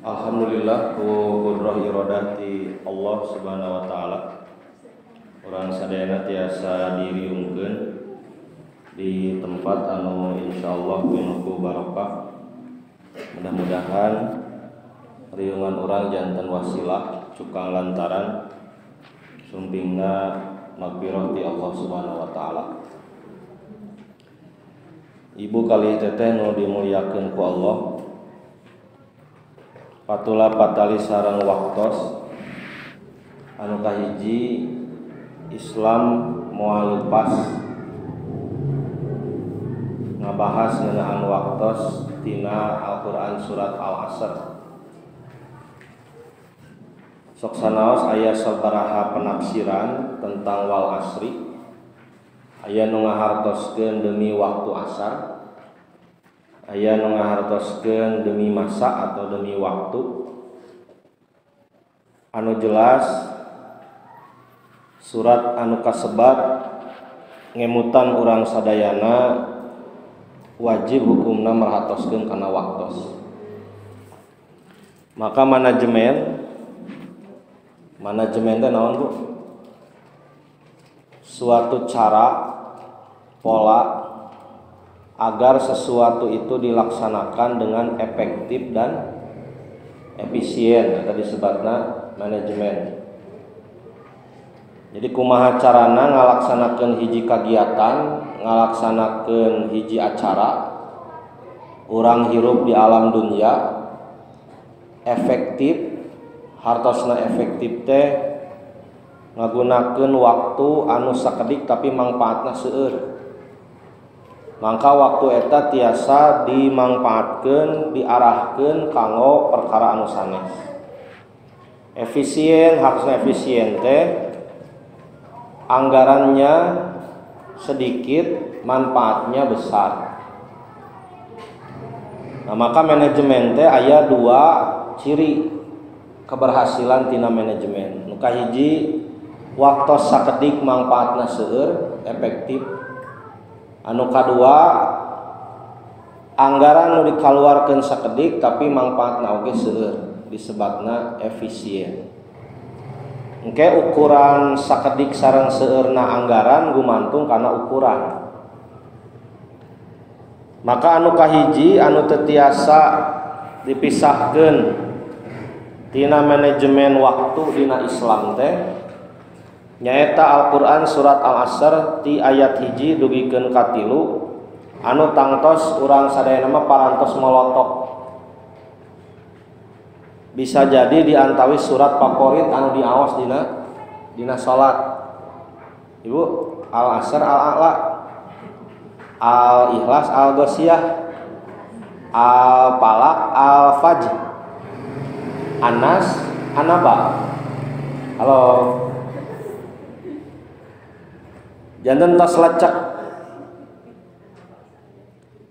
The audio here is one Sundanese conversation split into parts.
Alhamdulillah ku qudrah iradah ti Allah Subhanahu wa taala. Urang sadayana tiasa diriungkeun di tempat anu insyaallah penuh ku barokah. Mudah-mudahan riungan urang janten wasilah cukang lantaran sumpingna magfirah ti Allah Subhanahu wa taala. Ibu kalih teteh nu dimuliakeun ku Allah. Patula patali sareng waktos anu kahiji Islam moal lepas ngabahas ngeunaan waktos tina Al-Qur'an surat Al-Asr. Sok sanaos aya sabaraha penafsiran tentang wal asri. Aya nu ngahartoskeun demi waktu asar, aya nu ngahartoskeun demi masa atau demi waktu. Anu jelas surat anu kasebat ngemutan urang sadayana wajib hukumna merhatoskeun kana waktos. Maka manajemen teh naon, Bu? Suatu cara, pola agar sesuatu itu dilaksanakan dengan efektif dan efisien, atau disebutna manajemen. Jadi kumaha carana ngalaksanakeun hiji kagiatan, ngalaksanakeun hiji acara, urang hirup di alam dunia efektif, hartosna efektif teh ngagunakeun waktu anu sakedik tapi mangpaatna seueur. Mangka waktu eta tiasa dimangpaatkeun, diarahkeun kanggo perkara anu sanes. Efisien, harusnya efisien teh anggarannya sedikit, manfaatnya besar. Nah, maka manajemen teh aya dua ciri keberhasilan tina manajemen. Nu kahiji waktu sakedik mangpaatna seueur, efektif. Anu kadua anggaran nu dikaluarkeun sakedik tapi mangpaatna oge seueur, disebutna efisien. Engke ukuran sakedik sareng seueurna anggaran gumantung kana ukuran. Maka anu kahiji anu teu tiasa dipisahkeun tina manajemen waktu dina Islam teh nyaeta Al-Qur'an surat Al-Asr ti ayat 1 dugikeun ka 3 anu tangtos urang sadayana mah parantos molotok. Bisa jadi diantawis surat favorit anu diaos dina salat. Ibu, Al-Asr, Al-A'la, Al-Ikhlas, Al-Ghasyiyah, Al-Falaq, Al-Fajr, An-Nas, An-Naba. Halo. Janten tos lecek.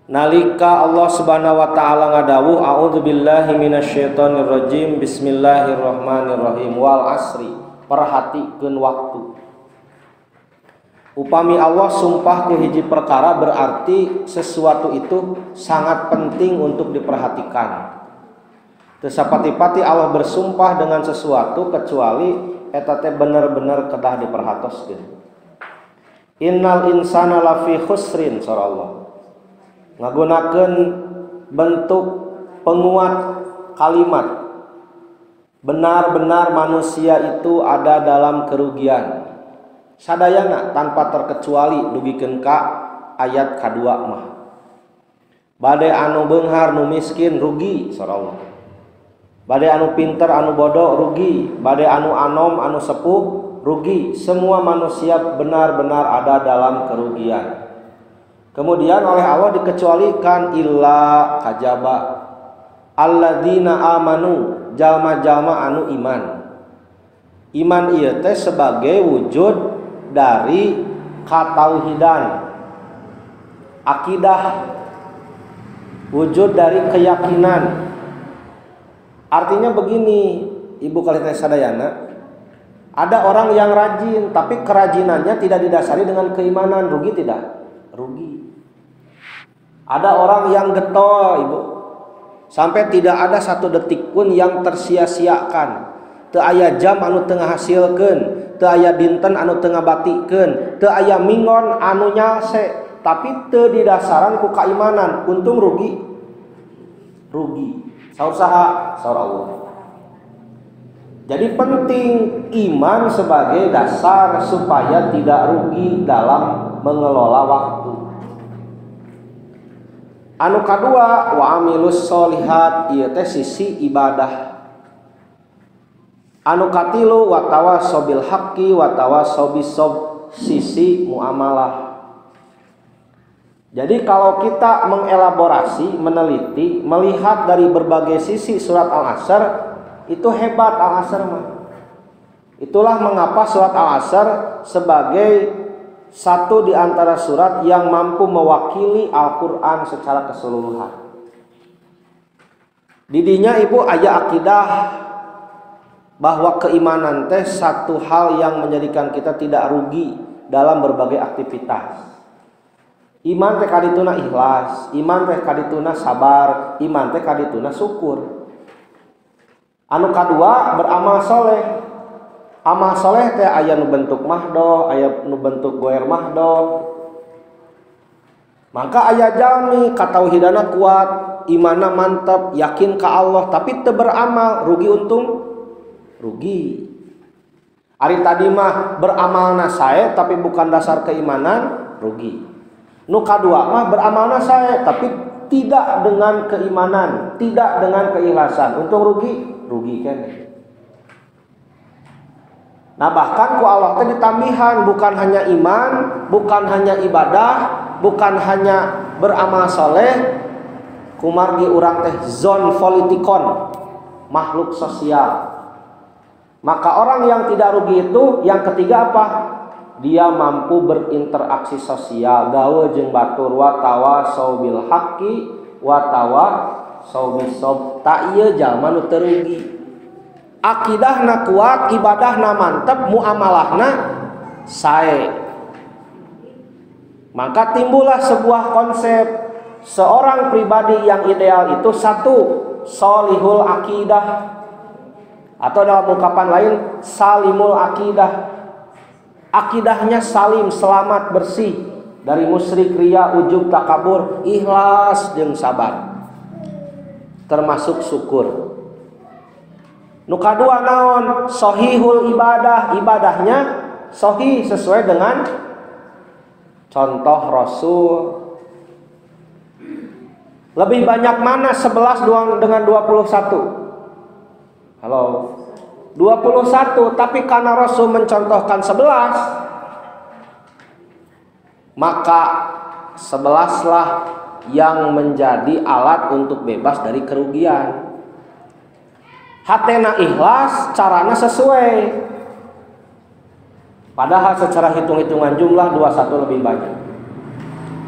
Nalika Allah Subhanahu wa taala ngadawuh a'udzubillahi minasyaitonirrajim bismillahirrahmanirrahim wal asri, perhatikeun waktu. Upami Allah sumpah ku hiji perkara berarti sesuatu itu sangat penting untuk diperhatikan. Teu sapati-pati Allah bersumpah dengan sesuatu kecuali eta teh bener-bener kedah diperhatoskeun. Innal insana lafi khusrin, surah Allah. Ngagunakeun bentuk penguat kalimat. Benar-benar manusia itu ada dalam kerugian. Sadayana tanpa terkecuali dugikeun ka ayat kadua mah. Bade anu beunghar nu miskin rugi, surah Allah. Bade anu pinter anu bodoh rugi, bade anu anom anu sepuh rugi. Semua manusia benar-benar ada dalam kerugian. Kemudian oleh Allah dikecualikan illa kajaba alladzina amanu, jalma-jalma anu iman. Iman ieu teh sebagai wujud dari katauhidan, akidah, wujud dari keyakinan. Artinya begini, Ibu kalih sadayana, ada orang yang rajin tapi kerajinannya tidak didasari dengan keimanan, rugi tidak? Rugi. Ada orang yang getol, Ibu. Sampai tidak ada satu detik pun yang tersia-siakan. Teu aya jam anu teu ngahasilkeun, teu aya dinten anu teu ngabatikeun, teu aya minggon anu nyalse, tapi teu didasaran ku kaimanan, untung rugi. Rugi. Saur saha? Saur Allah. Jadi penting iman sebagai dasar supaya tidak rugi dalam mengelola waktu. Anu kadua wa amilus solihat, ieu teh sisi ibadah. Anu katilu wa tawassobil haqqi wa tawassobis sob, sisi muamalah. Jadi kalau kita mengelaborasi, meneliti, melihat dari berbagai sisi surat Al-Asr, itu hebat Al-Asr mah. Itulah mengapa surat Al-Asr sebagai satu di antara surat yang mampu mewakili Al-Quran secara keseluruhan. Didinya ibu aya akidah bahwa keimanan teh satu hal yang menjadikan kita tidak rugi dalam berbagai aktivitas. Iman teh kadituna ikhlas, iman teh kadituna sabar, iman teh kadituna syukur. Anu kadua beramal soleh. Amal soleh teh aya nu bentuk mahdoh, aya nu bentuk goer mahdoh. Maka aya jalmi katauhidana kuat, imana mantap, yakin ka Allah, tapi teu beramal, rugi untung? Rugi. Ari tadi mah beramalna sae tapi bukan dasar keimanan, rugi. Nu kadua mah beramalna sae tapi tidak dengan keimanan, tidak dengan keikhlasan, untung rugi? Rugi kan. Nah bahkan ku Allah teh ditambihan bukan hanya iman, bukan hanya ibadah, bukan hanya beramal soleh, kumargi urang teh zon politikon, makhluk sosial. Maka orang yang tidak rugi itu yang ketiga apa? Dia mampu berinteraksi sosial, gaul jeung batur, wa tawasau bil haqqi wa tawasau bis sabr. Tak ieu jalma nu teu rugi. Akidahna kuat, ibadahna mantep, muamalahna sae. Maka timbullah sebuah konsep seorang pribadi yang ideal itu satu, solihul akidah, atau dalam ungkapan lain salimul akidah. Akidahnya salim, selamat, bersih dari musyrik, riya, ujub, takabur, ikhlas jeung sabar, termasuk syukur. Nu kadua naon? Sohihul ibadah, ibadahnya sohih sesuai dengan contoh Rasul. Lebih banyak mana 11 dengan 21? Halo. 21, tapi karena Rasul mencontohkan 11, maka 11 lah yang menjadi alat untuk bebas dari kerugian. Hatena ikhlas, carana sesuai. Padahal secara hitung-hitungan jumlah 21 lebih banyak.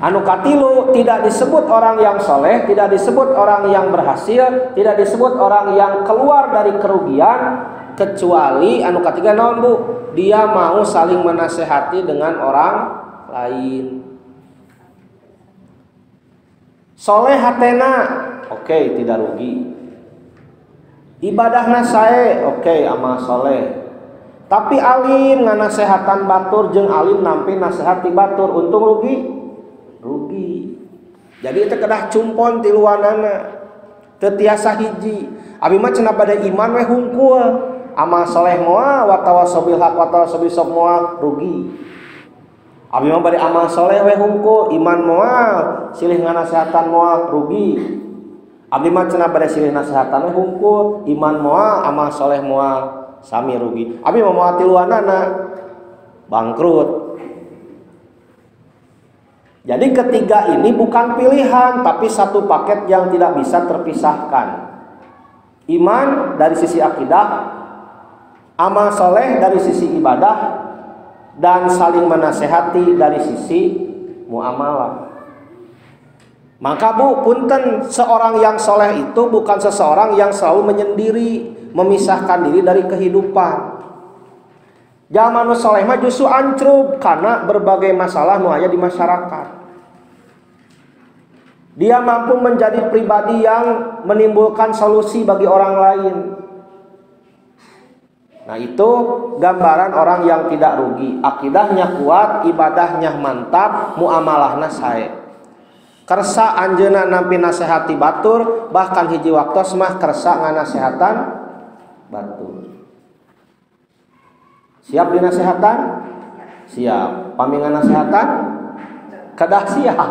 Anu katilu, tidak disebut orang yang soleh, tidak disebut orang yang berhasil, tidak disebut orang yang keluar dari kerugian, kecuali anu ketiga naon bu? Dia mau saling menasehati dengan orang lain. Soleh hatena, oke, tidak rugi. Ibadahna sae, oke, amal soleh. Tapi alim nganasehatan batur jeung alim nampi nasehat ti batur, untung rugi? Rugi. Jadi itu kedah cumpon tiluanana, teu tiasa hiji. Abi mah cenah pada iman we hungkul, amal soleh moal, wa tawassobil haq wa tawassobis sabr moal, rugi. Abi mah bade amal soleh we hungkul, iman moal, silih nganasehatan moal, rugi. Abdi mah cenah bade silih nasehatan we hungkul, iman moal, amal soleh moal, sami rugi. Abi mah moal tiluanana, bangkrut. Jadi ketiga ini bukan pilihan, tapi satu paket yang tidak bisa terpisahkan. Iman dari sisi akidah, amal soleh dari sisi ibadah, dan saling menasehati dari sisi muamalah. Maka bu, punten, seorang yang soleh itu bukan seseorang yang selalu menyendiri, memisahkan diri dari kehidupan. Jalma nu soleh mah justru ancrub karena berbagai masalah nu aya di masyarakat. Dia mampu menjadi pribadi yang menimbulkan solusi bagi orang lain. Nah, itu gambaran orang yang tidak rugi. Akidahnya kuat, ibadahnya mantap, muamalahna sae. Kersa anjeunna nampi nasehati batur, bahkan hiji waktos mah kersa nganasehatan batur. Siap dinasehatan? Siap. Pami nganasehatan? Kedah siap.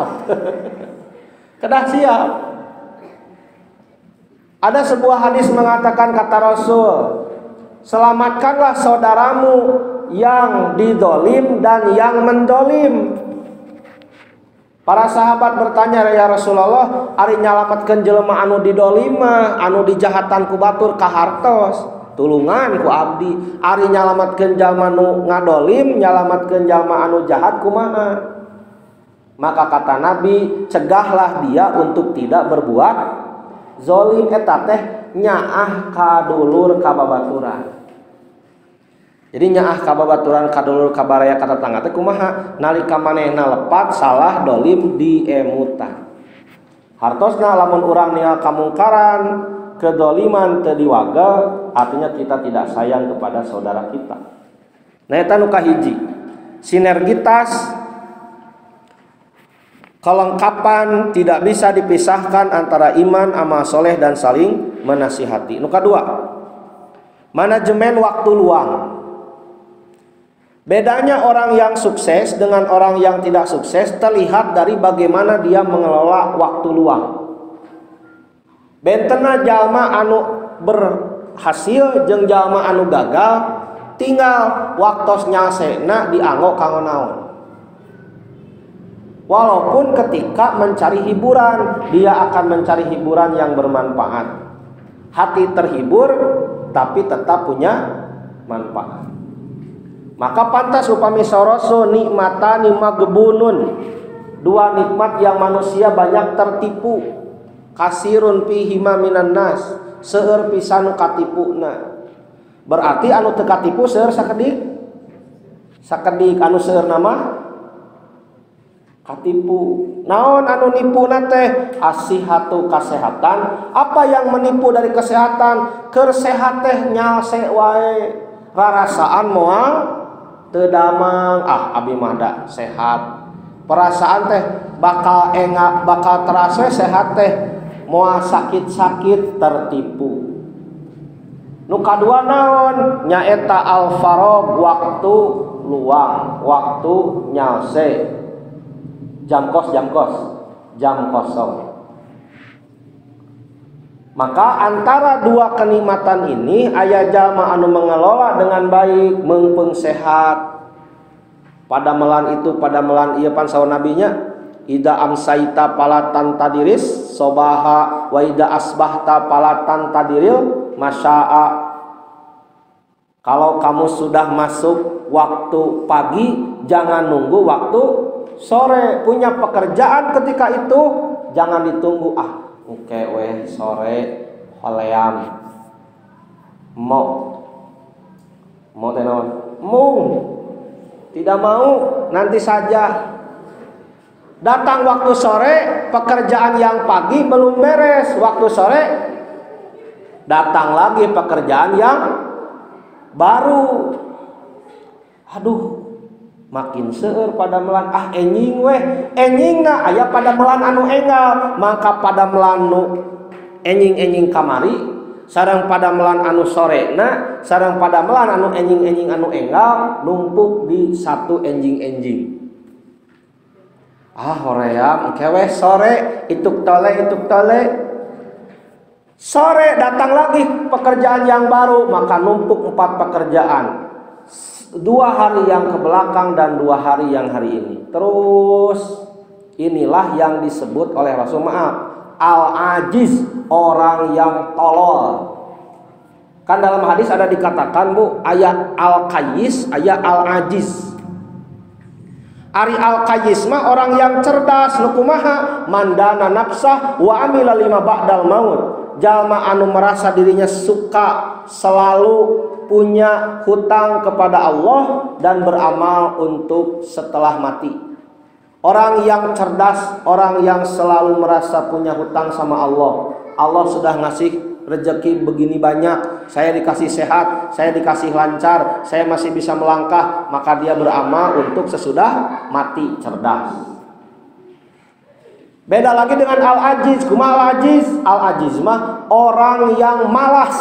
Kedah siap. Ada sebuah hadis mengatakan kata Rasul, selamatkanlah saudaramu yang didolim dan yang mendolim. Para sahabat bertanya, ya Rasulullah, ari nyalametkeun jelema anu didolim mah, anu dijahatan ku batur kahartos, tulungan ku abdi. Ari nyalametkeun jalma nu ngadolim, nyalametkeun jalma anu jahat kumaha? Maka kata Nabi, cegahlah dia untuk tidak berbuat zolim. Eta teh nyaah kadulur kababaturan. Jadi nyaah kababaturan kadulur kabaraya ka tetangga teh kumaha? Nalika manehna lepat salah dolim diemutan. Hartosna lamun urang ningal kamungkaran, kedoliman teu diwagel, artinya kita tidak sayang kepada saudara kita. Nah, eta nu kahiji. Sinergitas kelengkapan tidak bisa dipisahkan antara iman, amal soleh, dan saling menasihati. Nu kadua, manajemen waktu luang. Bedanya orang yang sukses dengan orang yang tidak sukses terlihat dari bagaimana dia mengelola waktu luang. Bentena jalma anu berhasil jeung jalma anu gagal, tinggal waktos nyalsena dianggo kanggo naon. Walaupun ketika mencari hiburan, dia akan mencari hiburan yang bermanfaat. Hati terhibur, tapi tetap punya manfaat. Maka pantas upami soroso nikmatani magbunun, dua nikmat yang manusia banyak tertipu. Kasirun fihima minan nas, seueur pisan nu katipuna. Berarti anu teu katipu seueur sakedik. Sakedik anu seueur nama katipu. Naon anu nipuna teh? Asihatu kasehatan. Apa yang menipu dari kesehatan? Keur sehat teh nyalse wae, rarasaan moal teu damang. Ah, abi mah da sehat. Perasaan teh bakal engak, bakal terasa sehat teh moal sakit-sakit, tertipu. Nu kadua naon? Nyaeta al-farog, waktu luang, waktu nyalse. Jam kos, jam kos, jam kosong. Maka antara dua kenikmatan ini aya jalma anu mengelola dengan baik, meungpeung sehat. Padamelan itu, padamelan ieu pan saur nabinya, ida amsaita palatan tadiris sobaha wa ida asbahta palatan tadiril masya'a. Kalau kamu sudah masuk waktu pagi, jangan nunggu waktu sore. Punya pekerjaan ketika itu jangan ditunggu, ah oke weh sore holeam mau mau tenon mung tidak mau, nanti saja. Datang waktu sore, pekerjaan yang pagi belum beres, waktu sore datang lagi pekerjaan yang baru. Aduh, makin seueur padamelan, ah enjing weh, enjingna aya padamelan anu enggal, maka padamelan nu enjing-enjing kamari sareng padamelan anu sorena sareng padamelan anu enjing-enjing anu enggal numpuk di satu enjing-enjing. Ah hoream engke weh sore, ituk tole ituk tole. Sore datang lagi pekerjaan yang baru, maka numpuk 4 pekerjaan. 2 hari yang ke belakang dan 2 hari yang hari ini. Terus inilah yang disebut oleh Rasul, maaf, al-ajiz, orang yang tolol. Kan dalam hadis ada dikatakan, Bu, ayat al-kayis, ayat al-ajiz. Ari al-kayis mah orang yang cerdas, nu kumaha? Mandana nafsah wa amila lima ba'dal maut. Jalma anu merasa dirinya suka selalu punya hutang kepada Allah dan beramal untuk setelah mati. Orang yang cerdas, orang yang selalu merasa punya hutang sama Allah. Allah sudah ngasih rezeki begini banyak, saya dikasih sehat, saya dikasih lancar, saya masih bisa melangkah, maka dia beramal untuk sesudah mati cerdas. Beda lagi dengan al-ajiz. Kumaha al-ajiz? Al-ajiz mah orang yang malas.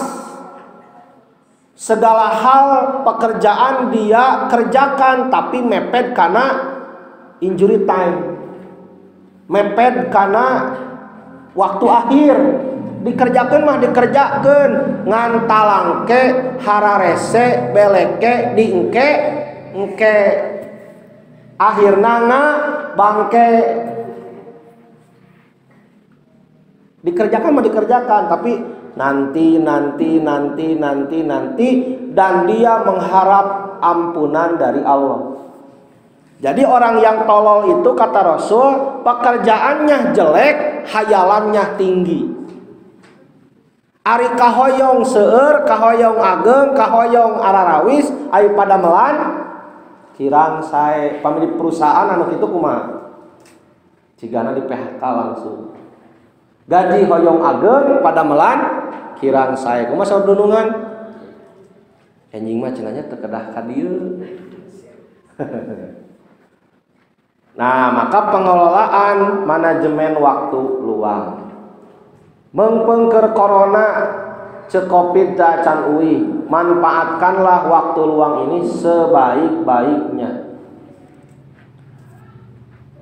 Segala hal pekerjaan dia kerjakan, tapi mepet karena injury time, mepet karena waktu akhir. Dikerjakan mah dikerjakan, ngan talangke, hararese, beleke, diengke, engke, akhirna nga bangke. Dikerjakan mah dikerjakan, tapi nanti, nanti, nanti, nanti, nanti, dan dia mengharap ampunan dari Allah. Jadi orang yang tolol itu kata Rasul, pekerjaannya jelek, hayalannya tinggi. Ari kahoyong seueur, kahoyong ageng, kahoyong ararawis, ayo pada melan kirang sae. Pemilik perusahaan anu kitu kumaha? Cigana di PHK langsung. Gaji hoyong ageng pada melan kirang sae. Kumaha saur dunungan? Anjing mah cenah nya teu kedah ka dieu. Nah, maka pengelolaan manajemen waktu luang. Mengpengker corona cek covid can uih, manfaatkanlah waktu luang ini sebaik-baiknya.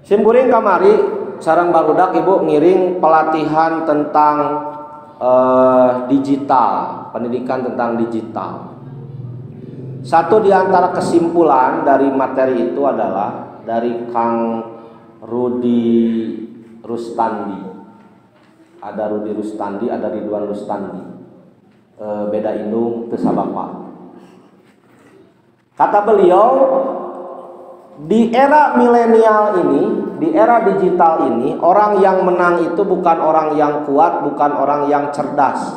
Simkuring kamari sareng barudak ibu ngiring pelatihan tentang digital, pendidikan tentang digital. Satu di antara kesimpulan dari materi itu adalah dari Kang Rudi Rustandi. Ada Rudi Rustandi, ada Ridwan Rustandi. Beda indung teu sabapa. Kata beliau, di era milenial ini, di era digital ini, orang yang menang itu bukan orang yang kuat, bukan orang yang cerdas,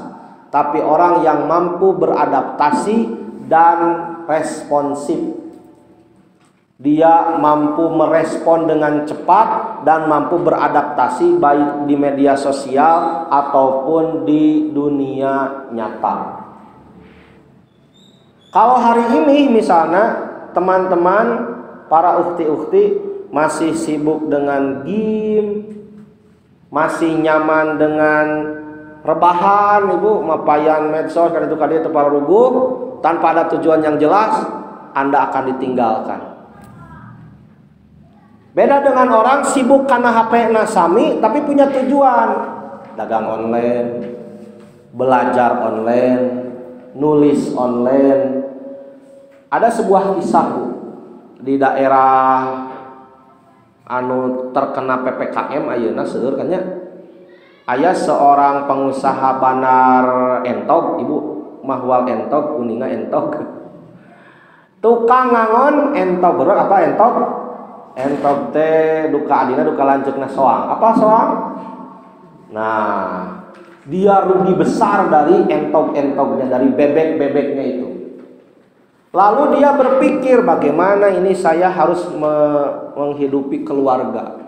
tapi orang yang mampu beradaptasi dan responsif. Dia mampu merespon dengan cepat dan mampu beradaptasi baik di media sosial ataupun di dunia nyata. Kalau hari ini misalnya teman-teman para ukti-ukti masih sibuk dengan game, masih nyaman dengan rebahan, ibu mapayan medsos kan itu kali itu para ruguh tanpa ada tujuan yang jelas, Anda akan ditinggalkan. Beda dengan orang sibuk karena HP nasami tapi punya tujuan, dagang online, belajar online, nulis online. Ada sebuah kisah Bu, di daerah anu terkena PPKM ayeuna seueur kan nya. Aya seorang pengusaha bandar entog, ibu mahwal entog, kuninga entog. Tukang ngangon entog, bener apa entog? Entog teh duka adina duka lanceukna soang. Apa soang? Nah, dia rugi besar dari entog-entognya, dari bebek-bebeknya itu. Lalu dia berpikir bagaimana ini saya harus menghidupi keluarga.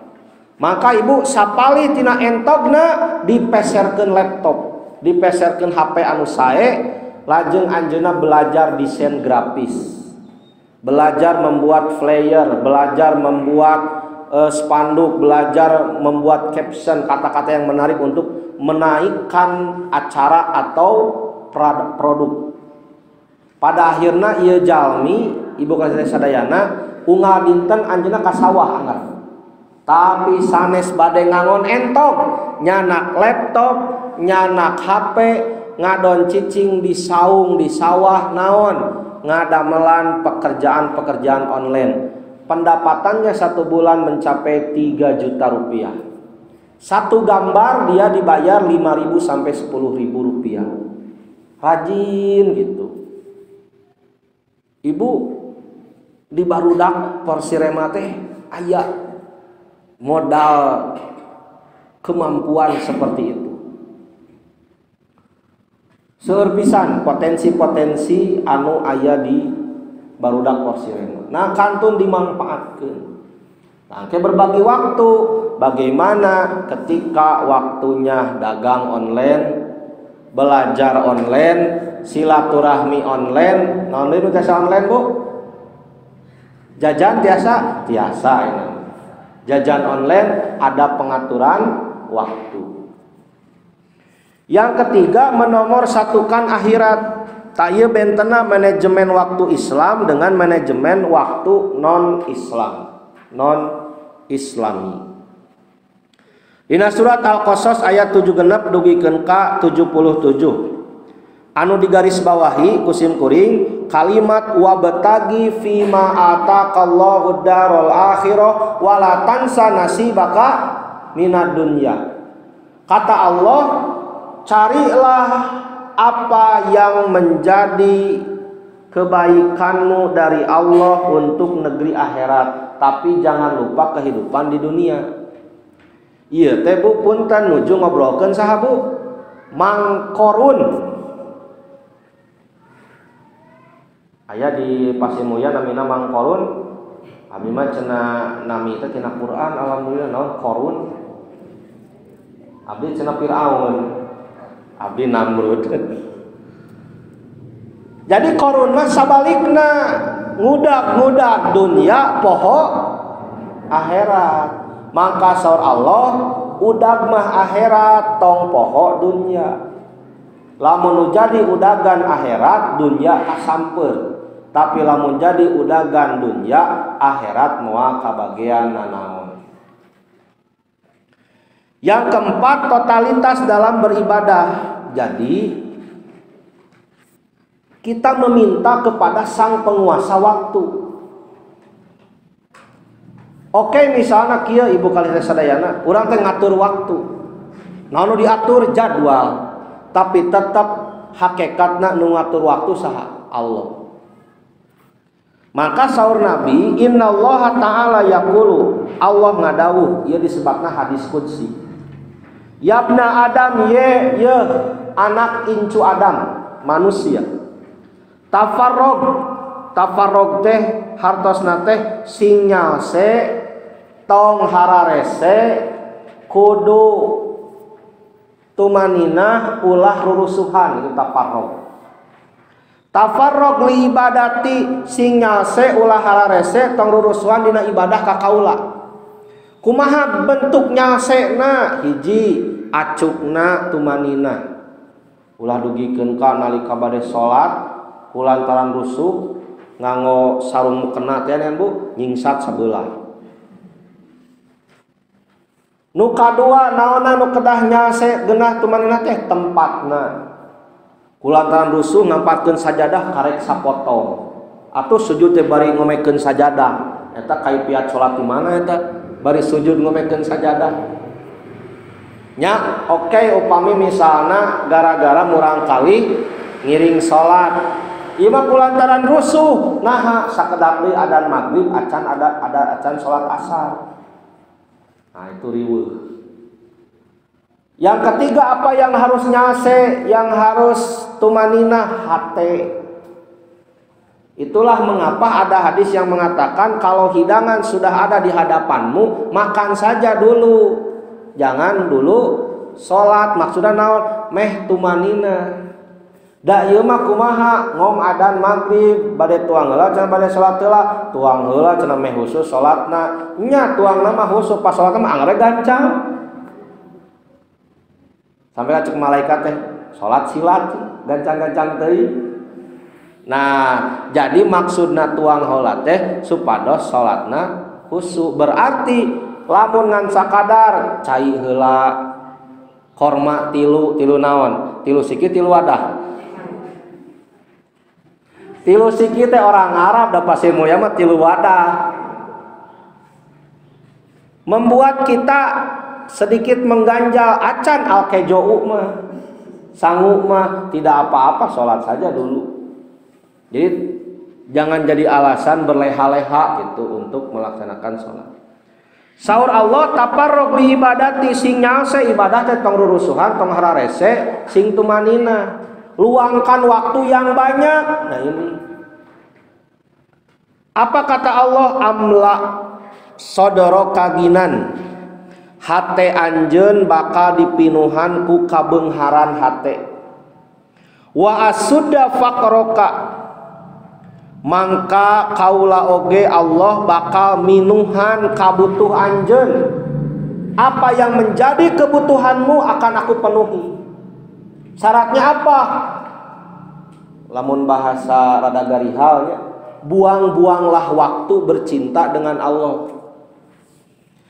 Maka ibu sapali tina entogna dipeserkeun laptop, dipeserkeun HP anu sae, lajeng anjeunna belajar desain grafis, belajar membuat flyer, belajar membuat spanduk, belajar membuat caption, kata-kata yang menarik untuk menaikkan acara atau produk. Pada akhirnya ieu jalmi ibu kasih sadayana unggal dinten anjeunna ka sawah anggar. Tapi sanes bade ngangon entog, nyanak laptop, nyanak HP, ngadon cicing di saung di sawah naon, ngadamelan pekerjaan-pekerjaan online. Pendapatannya satu bulan mencapai 3 juta rupiah. Satu gambar dia dibayar 5.000 sampai 10.000 rupiah. Rajin gitu. Ibu di barudak Persirema teh aya modal kemampuan seperti itu. Seueur pisan potensi-potensi anu aya di barudak Persirema. Nah, kantun dimanfaatkeun. Oke, berbagi waktu. Bagaimana ketika waktunya dagang online, belajar online, silaturahmi online. Naon deui nu tiasa online, Bu? Jajan tiasa? Tiasa ini. Jajan online ada pengaturan waktu. Yang ketiga, menomorsatukan akhirat. Tak ieu bentena manajemen waktu Islam dengan manajemen waktu non Islam, non Islami. Dina surat Al-Qasas ayat 76 dugikeun ka 77. Anu digarisbawahi ku sim kuring kalimat wabtagi fima ataqallahu darul akhirah wala tansa nasibaka minad dunya. Kata Allah, carilah apa yang menjadi kebaikanmu dari Allah untuk negeri akhirat, tapi jangan lupa kehidupan di dunia. Ieu teh Bu punten nuju ngobrolkeun saha Bu? Mang Korun. Aya di Pasimuya namina Mang Korun. Abi mah cenah nami teh tina Quran, alhamdulillah naon Korun. Abdi cenah Firaun. Abdi Namrud. Jadi Korun mah sabalikna ngudak-ngudak dunia poho akhirat. Maka saur Allah, udag mah akhirat tong poho dunia. Lamun jadi udagan akhirat dunia kasamper. Tapi lamun jadi udagan dunia akhirat moal kabagean nanaon. Yang keempat, totalitas dalam beribadah. Jadi kita meminta kepada sang penguasa waktu. Oke, misalnya kieu ibu kali sadayana, urang teh ngatur waktu. Naon nu diatur jadwal, tapi tetap hakikatna nu ngatur waktu saha? Allah. Maka saur Nabi, innallaha ta'ala yaqulu, Allah ngadawuh, ieu disebutna hadis qudsi. Yabna Adam, ye ye anak incu Adam, manusia. Tafarrog, tafarrog teh hartosna teh sing nyalse tong hararese kudu tumaninah ulah rurusuhan, itu tafarrog. Tafarrog li ibadati, sing nyalse ulah hararese tong rurusuhan dina ibadah ka kaula. Kumaha bentuk nyalsena? Hiji, acukna tumaninah. Ulah dugikeun ka nalika bade salat kulantaran rusuh nganggo sarung mukena teh Bu, nyingsat sabelah. Nu kadua naonna nu kedah nyalse geunah tumaninah teh tempatna. Kulantaran rusuh ngampatkeun sajadah karek sapotong. Atuh sujud teh bari ngomekeun sajadah. Eta kaifiat salat di mana eta? Bari sujud ngomekeun sajadah. Nya oke, upami misalna gara-gara murang kali ngiring salat. Ieu mah kulantaran rusuh, naha sakedap deui adan magrib acan ada acan salat asar. Nah, itu riweuh. Yang ketiga, apa yang harus nyase, yang harus tumaninah? Hate. Itulah mengapa ada hadis yang mengatakan kalau hidangan sudah ada di hadapanmu, makan saja dulu. Jangan dulu sholat. Maksudnya naon? Meh tumanina. Da ieu mah kumaha ngom adan maghrib bade tuang heula cenah bade salat heula, tuang heula cenah meh khusus salatna. Nya tuangna mah khusus pas salatna mah angger gancang. Sampai cek malaikat teh salat silat gancang-gancang teuing. Nah, jadi maksudna tuang heula teh supados salatna khusyuk. Berarti lamun ngan sakadar cai heula korma tilu, tilu naon? Tilu siki tilu wadah. Tilu siki teh orang Arab da pasti mulia mah tilu wadah. Membuat kita sedikit mengganjal acan alkejo mah. Sanggup mah tidak apa-apa, sholat saja dulu. Jadi jangan jadi alasan berleha-leha gitu untuk melaksanakan sholat. Saur Allah taparruk li ibadati, sing nyalse ibadah teh tong rurusuhan tong hararese sing tumanina. Luangkan waktu yang banyak. Nah ini apa kata Allah? Amla Sodoroka ginan hate anjeun bakal dipinuhan ku kabeungharan hate. Wa asudda faqroka mangka kaula oge Allah bakal minuhan kabutuh anjeun. Apa yang menjadi kebutuhanmu akan aku penuhi. Syaratnya apa? Lamun bahasa rada garihalnya, buang-buanglah waktu bercinta dengan Allah.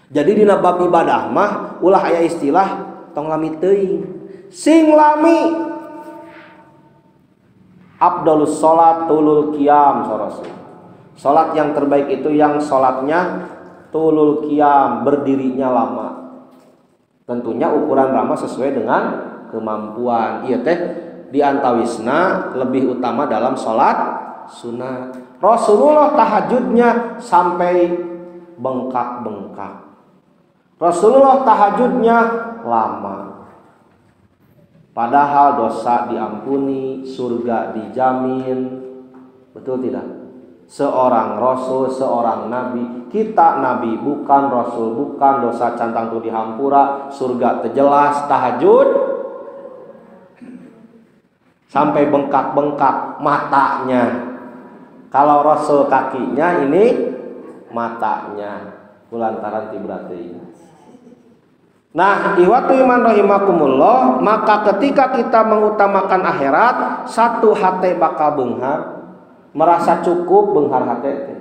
Jadi dina bab ibadah mah ulah aya istilah tong lami teuing. Sing lami afdalus sholat tulul qiyam sorosu. Sholat yang terbaik itu yang sholatnya tulul qiyam, berdirinya lama. Tentunya ukuran lama sesuai dengan kemampuan. Iya teh di antawisna lebih utama dalam sholat sunat. Rasulullah tahajudnya sampai bengkak-bengkak. Rasulullah tahajudnya lama. Padahal dosa diampuni, surga dijamin. Betul tidak? Seorang rasul, seorang nabi. Kita nabi bukan, rasul bukan, dosa cantang tuh dihampura, surga terjelas, tahajud sampai bengkak-bengkak matanya. Kalau rasul kakinya, ini matanya. Kulantaran tibrati. Nah, ihwatu iman rahimakumullah, maka ketika kita mengutamakan akhirat, satu hate bakal beunghar, merasa cukup beunghar hate teh.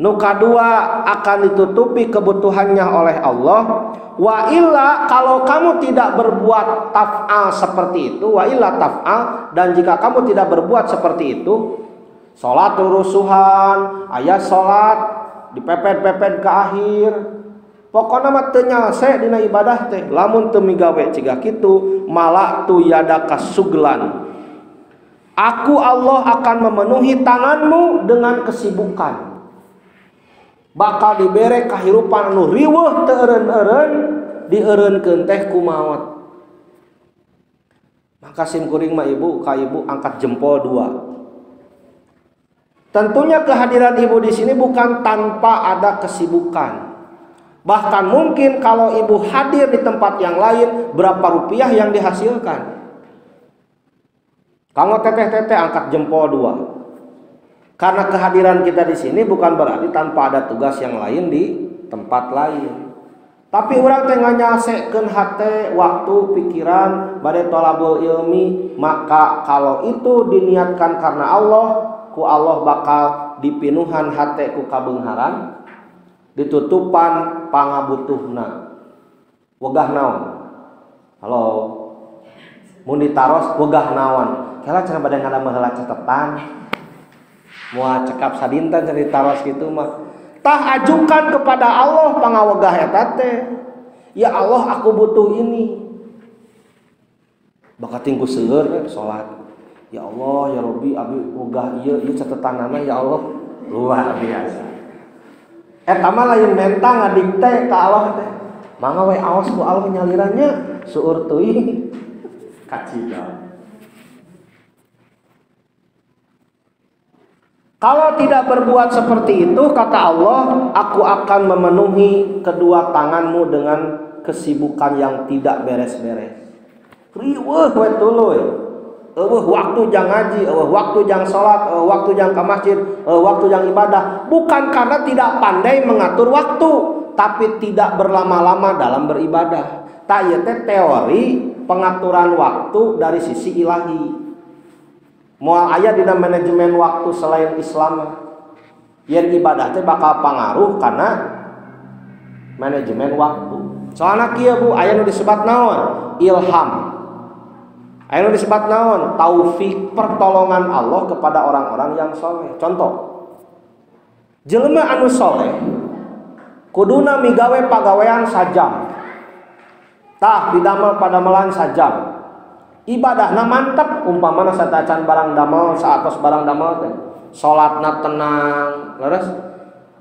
Nu kadua akan ditutupi kebutuhannya oleh Allah. Wa illa kalau kamu tidak berbuat taf'al seperti itu, wa illa taf'al, dan jika kamu tidak berbuat seperti itu, salat rusuhan, ayat salat dipepet-pepet ke akhir. Pokona mah teu nyalse dina ibadah teh. Lamun teu migawe ciga kitu, malatu yadaka suglan. Aku Allah akan memenuhi tanganmu dengan kesibukan. Bakal dibere kahirupan anu riweuh teu eureun-eureun, dieureunkeun teh ku maot. Maka sim kuring mah ibu ka ibu angkat jempol dua. Tentunya kehadiran ibu di sini bukan tanpa ada kesibukan. Bahkan mungkin kalau ibu hadir di tempat yang lain, berapa rupiah yang dihasilkan? Kalau teteh-teteh angkat jempol dua. Karena kehadiran kita di sini bukan berarti tanpa ada tugas yang lain di tempat lain. Tapi orang teh nganyasekeun hate, waktu, pikiran, bade tolabul ilmi, maka kalau itu diniatkan karena Allah, ku Allah bakal dipinuhan hate ku kabeungharan, ditutupan pangabutuhna. Wegah naon? Halo. Mun ditaros wegah naon? Kela cenah bade ngadamel heula catetan. Moal cekap sadinten cenah ditaros kitu mah. Tah ajukan kepada Allah pangawegah eta teh. Ya Allah, aku butuh ini. Bakat tingku seueur salat. Ya Allah, ya Rabbi, abi wegah ieu ieu catetanana ya Allah. Luar biasa. Eta mah lain menta ngadikte ka Allah teh. Mangga we aos ku Allah nyalirannya seueur teuing kacida. Kalau tidak berbuat seperti itu, kata Allah, aku akan memenuhi kedua tanganmu dengan kesibukan yang tidak beres-beres. Riweuh we tuluy. Eueuh waktu jang ngaji, eueuh waktu jang salat, eueuh waktu jang ke masjid, eueuh waktu jang ibadah. Bukan karena tidak pandai mengatur waktu, tapi tidak berlama-lama dalam beribadah. Tak ieu teh teori pengaturan waktu dari sisi ilahi. Moal aya dina manajemen waktu selain Islam. Yen ibadah teh bakal pangaruh karena manajemen waktu. Soalna kieu Bu, aya nu disebat naon? Ilham. Aya nu disebat naon? Taufik, pertolongan Allah kepada orang-orang yang soleh. Contoh, jelema anu soleh kuduna migawe pagawean sajam. Tah didamel padamelan sajam. Ibadahna mantep, umpamana satacan barang damel, saatos barang damel teh. Salatna tenang, leres,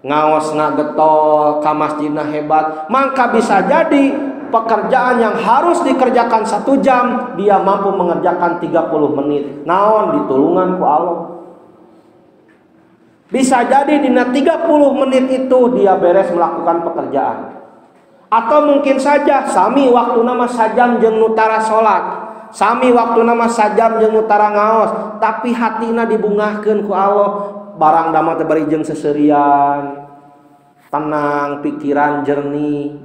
ngaosna getol, ka masjidna hebat, maka bisa jadi pekerjaan yang harus dikerjakan 1 jam, dia mampu mengerjakan 30 menit. Naon ditulungan ku Allah. Bisa jadi dina 30 menit itu dia beres melakukan pekerjaan. Atau mungkin saja sami waktu nama sajam jeung nu tara salat, sami waktu nama sajam jeung nu tara ngaos, tapi hatina dibungahkeun ku Allah. Barang damel teh bari jeung seserian, tenang, pikiran jernih.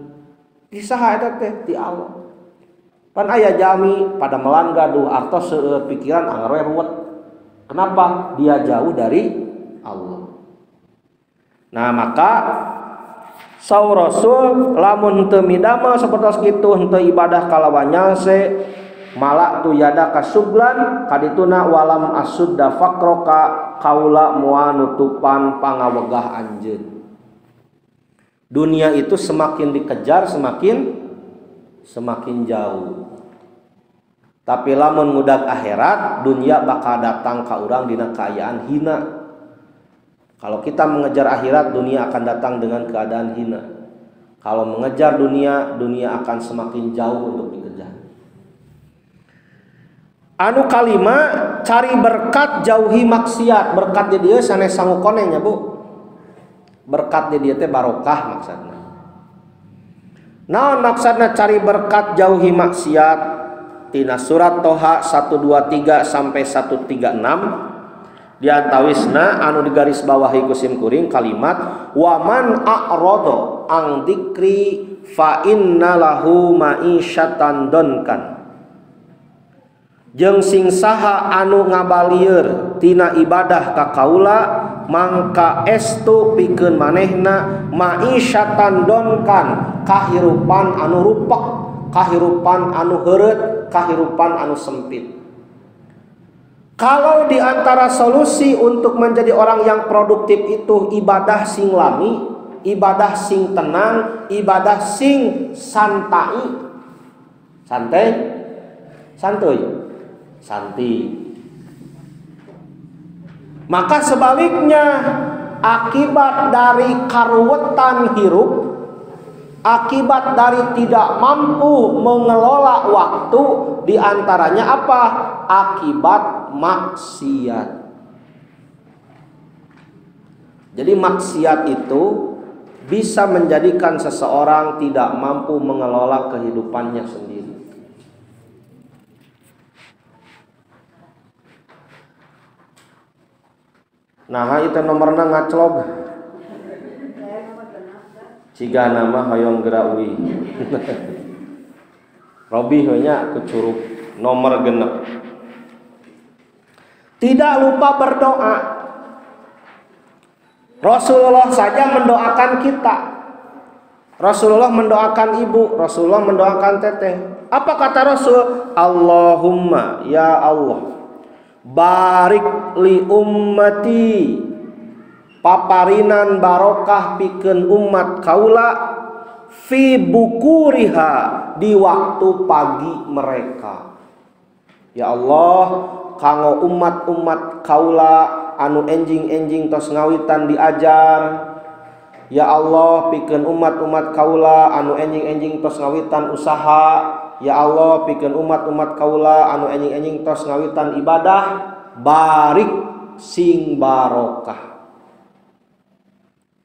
Di saha eta teh? Ti Allah. Pan aya jami pada melan gaduh artos seueur pikiran anger we ruwet. Kenapa? Dia jauh dari Allah. Nah, maka saur Rasul lamun teu midamel sapertos kitu henteu ibadah kalawan nyalse malak tu yadaka suglan kadituna walam asudda faqroka kaula moal nutupan pangawegah anjeun. Dunia itu semakin dikejar semakin jauh. Tapi lamun ngudag akhirat, dunia bakal datang ka urang dina kaayaan hina. Kalau kita mengejar akhirat, dunia akan datang dengan keadaan hina. Kalau mengejar dunia, dunia akan semakin jauh untuk dikejar. Anu kalima, cari berkat jauhi maksiat. Berkat di dieu sanes sangu koneng nya, Bu. Berkat di dieu teh barokah maksudna. Naon maksudna cari berkat jauhi maksiat? Tina surat Toha 123 sampai 136 diantawisna anu digaris bawahi ku sim kuring kalimat waman a'rada ang dzikri fa inna lahu ma'isyatan donkan. Jeung sing saha anu ngabalieur tina ibadah ka kaula mangka estu pikeun manehna ma'isyatan donkan, kahirupan anu rupek, kahirupan anu heureut, kahirupan anu sempit. Kalau di antara solusi untuk menjadi orang yang produktif itu ibadah sing lami, ibadah sing tenang, ibadah sing santai, santai, santuy, santi. Maka sebaliknya akibat dari karuwetan hirup, akibat dari tidak mampu mengelola waktu, diantaranya apa? Akibat maksiat. Jadi maksiat itu bisa menjadikan seseorang tidak mampu mengelola kehidupannya sendiri. Nah, itu nomorna ngaclog. Ciga nama hoyong geura uih. Robi we nya kucurup nomor genep. Tidak lupa berdoa. Rasulullah saja mendoakan kita. Rasulullah mendoakan ibu, Rasulullah mendoakan teteh. Apa kata Rasul? Allahumma ya Allah, barik li ummati, paparinan barokah pikeun umat kaula fi bukuriha, di waktu pagi mereka. Ya Allah, kanggo umat-umat kaula anu enjing-enjing tos ngawitan diajar. Ya Allah, pikeun umat-umat kaula anu enjing-enjing tos ngawitan usaha. Ya Allah, pikeun umat-umat kaula anu enjing-enjing tos ngawitan ibadah, barik sing barokah.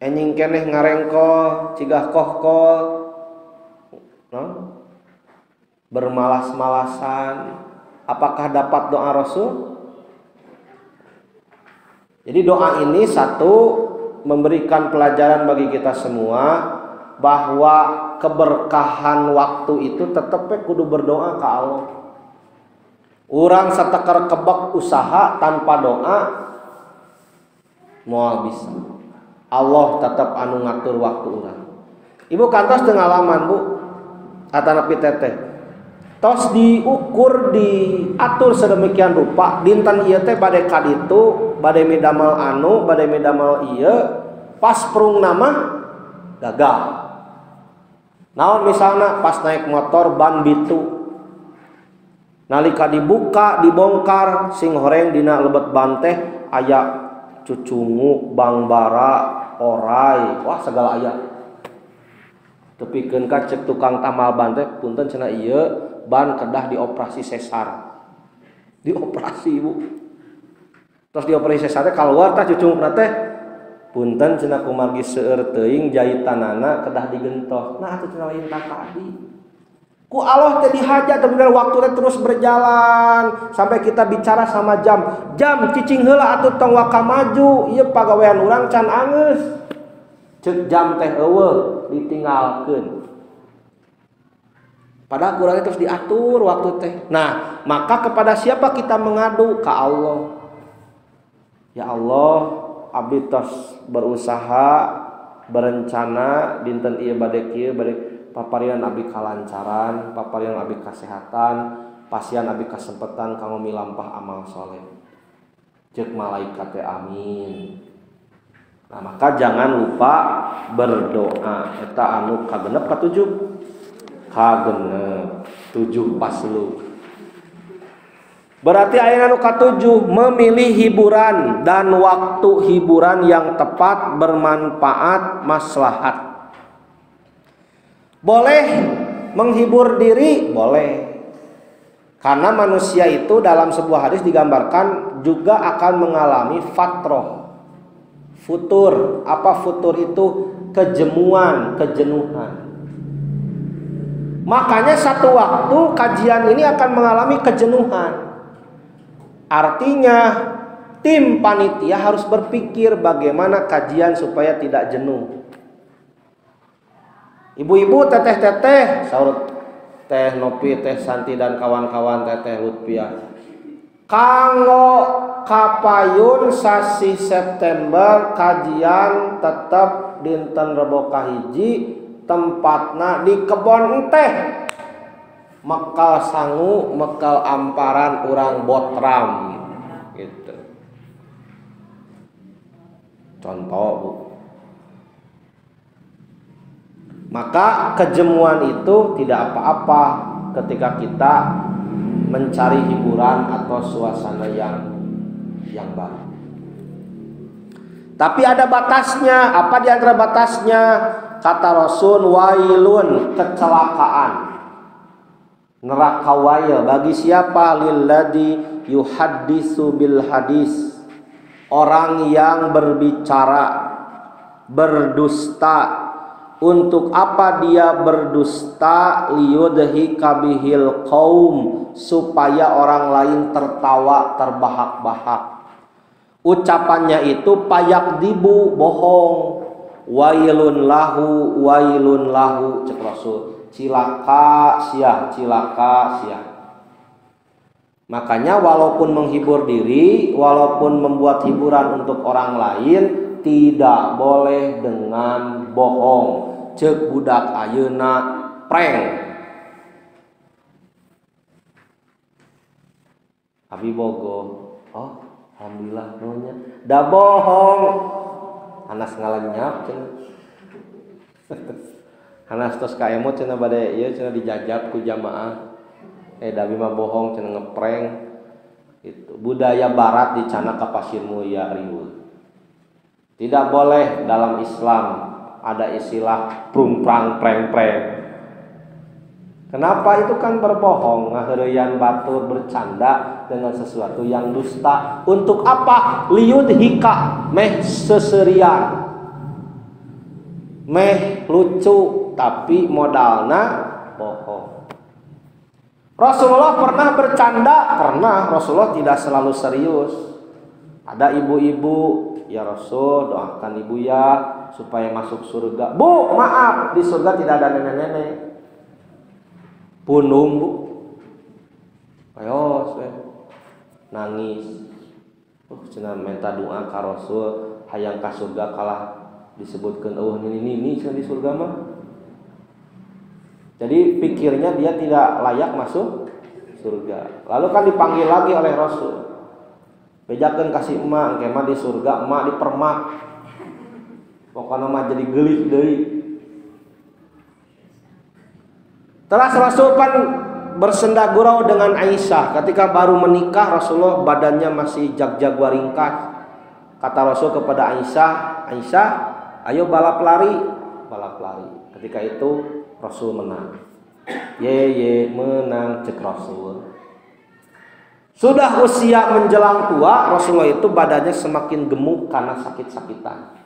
Enjing keneh ngarengkol, cigah kohkol, no? Bermalas-malasan. Apakah dapat doa Rasul? Jadi doa ini satu memberikan pelajaran bagi kita semua bahwa keberkahan waktu itu tetep kudu berdoa ke Allah. Urang sateker kebek usaha tanpa doa moal bisa. Allah tetap anu ngatur waktu urang. Ibu kantos teu ngalaman, Bu, atanapi teteh. Tos diukur, diatur sedemikian rupa dinten ieu teh bade ka ditu, bade midamel anu, bade midamel ieu, pas prung nama gagal. Naon misalna pas naik motor ban bitu. Nalika dibuka, dibongkar, sing horeng dina lebet ban teh aya cucunguk, bangbara, orai, wah segala aya. Tepikeun ka cek tukang tamal ban teh punten cenah ieu ban kedah dioperasi sesar. Dioperasi, Ibu. Terus dioperasi sesar teh keluar tah cucungukna teh Punten cenah kumargi seueur teuing jahitanana kedah digentos. Nah atuh cenah lain tadi. Ku Allah teh dihaja tapi waktu teh terus berjalan sampai kita bicara sama jam. Jam cicing heula atuh tong waka maju, ieu pagawean urang can angeus. Ceuk jam teh eueuh ditinggalkeun. Padahal kurangnya terus diatur waktu teh. Nah, maka kepada siapa kita mengadu? Ka Allah. Ya Allah, abdi tos berusaha, berencana dinten ieu bade kieu bade paparian abdi kalancaran, paparian abdi kasehatan, pasian abdi kasempetan kanggo milampah amal soleh. Ceuk malaikat teh amin. Nah, maka jangan lupa berdoa. Eta anu kagenep katujuh. Kagenep 7 paslu. Berarti ayat anu katujuh, memilih hiburan dan waktu hiburan yang tepat, bermanfaat, maslahat. Boleh menghibur diri, boleh. Karena manusia itu dalam sebuah hadis digambarkan juga akan mengalami fatroh, futur. Apa futur itu? Kejemuan, kejenuhan. Makanya satu waktu kajian ini akan mengalami kejenuhan. Artinya tim panitia harus berpikir bagaimana kajian supaya tidak jenuh. Ibu-ibu, teteh-teteh, saur Teh Nopi, Teh Santi dan kawan-kawan Teteh Lutfia. Kanggo kapayun sasih September kajian tetap dinten Rebo kahiji, tempatna di kebon teh. Mekal sangu, mekal amparan urang botram gitu. Contoh, Bu. Maka kejemuan itu tidak apa-apa ketika kita mencari hiburan atau suasana yang baru. Tapi ada batasnya. Apa di antara batasnya? Kata Rasul, wailun, kecelakaan. Neraka wail bagi siapa? Lilladzi yuhaddisu bil hadis. Orang yang berbicara, berdusta. Untuk apa dia berdusta? Liyudhika bihil qaum, supaya orang lain tertawa, terbahak-bahak. Ucapannya itu payak dibu, bohong. Wailun lahu, wailun lahu, cek Rasul. Cilaka siah, cilaka siah. Makanya walaupun menghibur diri, walaupun membuat hiburan untuk orang lain, tidak boleh dengan bohong. Cek budak ayeuna prank. Abi bogo. Oh, alhamdulillah nunya. Da bohong. Anas ngalenyap cenah. Anas tos ka emot cenah bade ieu cenah dijajab ku jamaah. Da abi mah bohong cenah ngeprank. Itu budaya barat dicanak ka Pasir Mulia riweuh. Tidak boleh dalam Islam ada istilah prung-prang preng-preng. Kenapa? Itu kan berbohong, ngaheureyan batur, bercanda dengan sesuatu yang dusta. Untuk apa? Liyudhika, meh seserian, meh lucu, tapi modalna bohong. Rasulullah pernah bercanda, pernah. Rasulullah tidak selalu serius. Ada ibu-ibu, ya Rasul, doakan ibu ya supaya masuk surga. Bu, maaf, di surga tidak ada nenek-nenek. Punung, Bu. Ayo, nangis. Cenah minta doa ka Rasul, hayang ka surga kalah disebutkeun eueuh nini-nini cenah di surga mah. Jadi pikirnya dia tidak layak masuk surga. Lalu kan dipanggil lagi oleh Rasul. Bejakeun kasih emak, engke mah di surga emak dipermak. Pokokna mah jadi geulih deui. Telah Rasul pan bersenda gurau dengan Aisyah. Ketika baru menikah Rasulullah badannya masih jag-jag waringkas. Kata Rasul kepada Aisyah, Aisyah, ayo balap lari, balap lari. Ketika itu Rasul menang. Ye ye menang cek Rasul. Sudah usia menjelang tua, Rasulullah itu badannya semakin gemuk karena sakit-sakitan.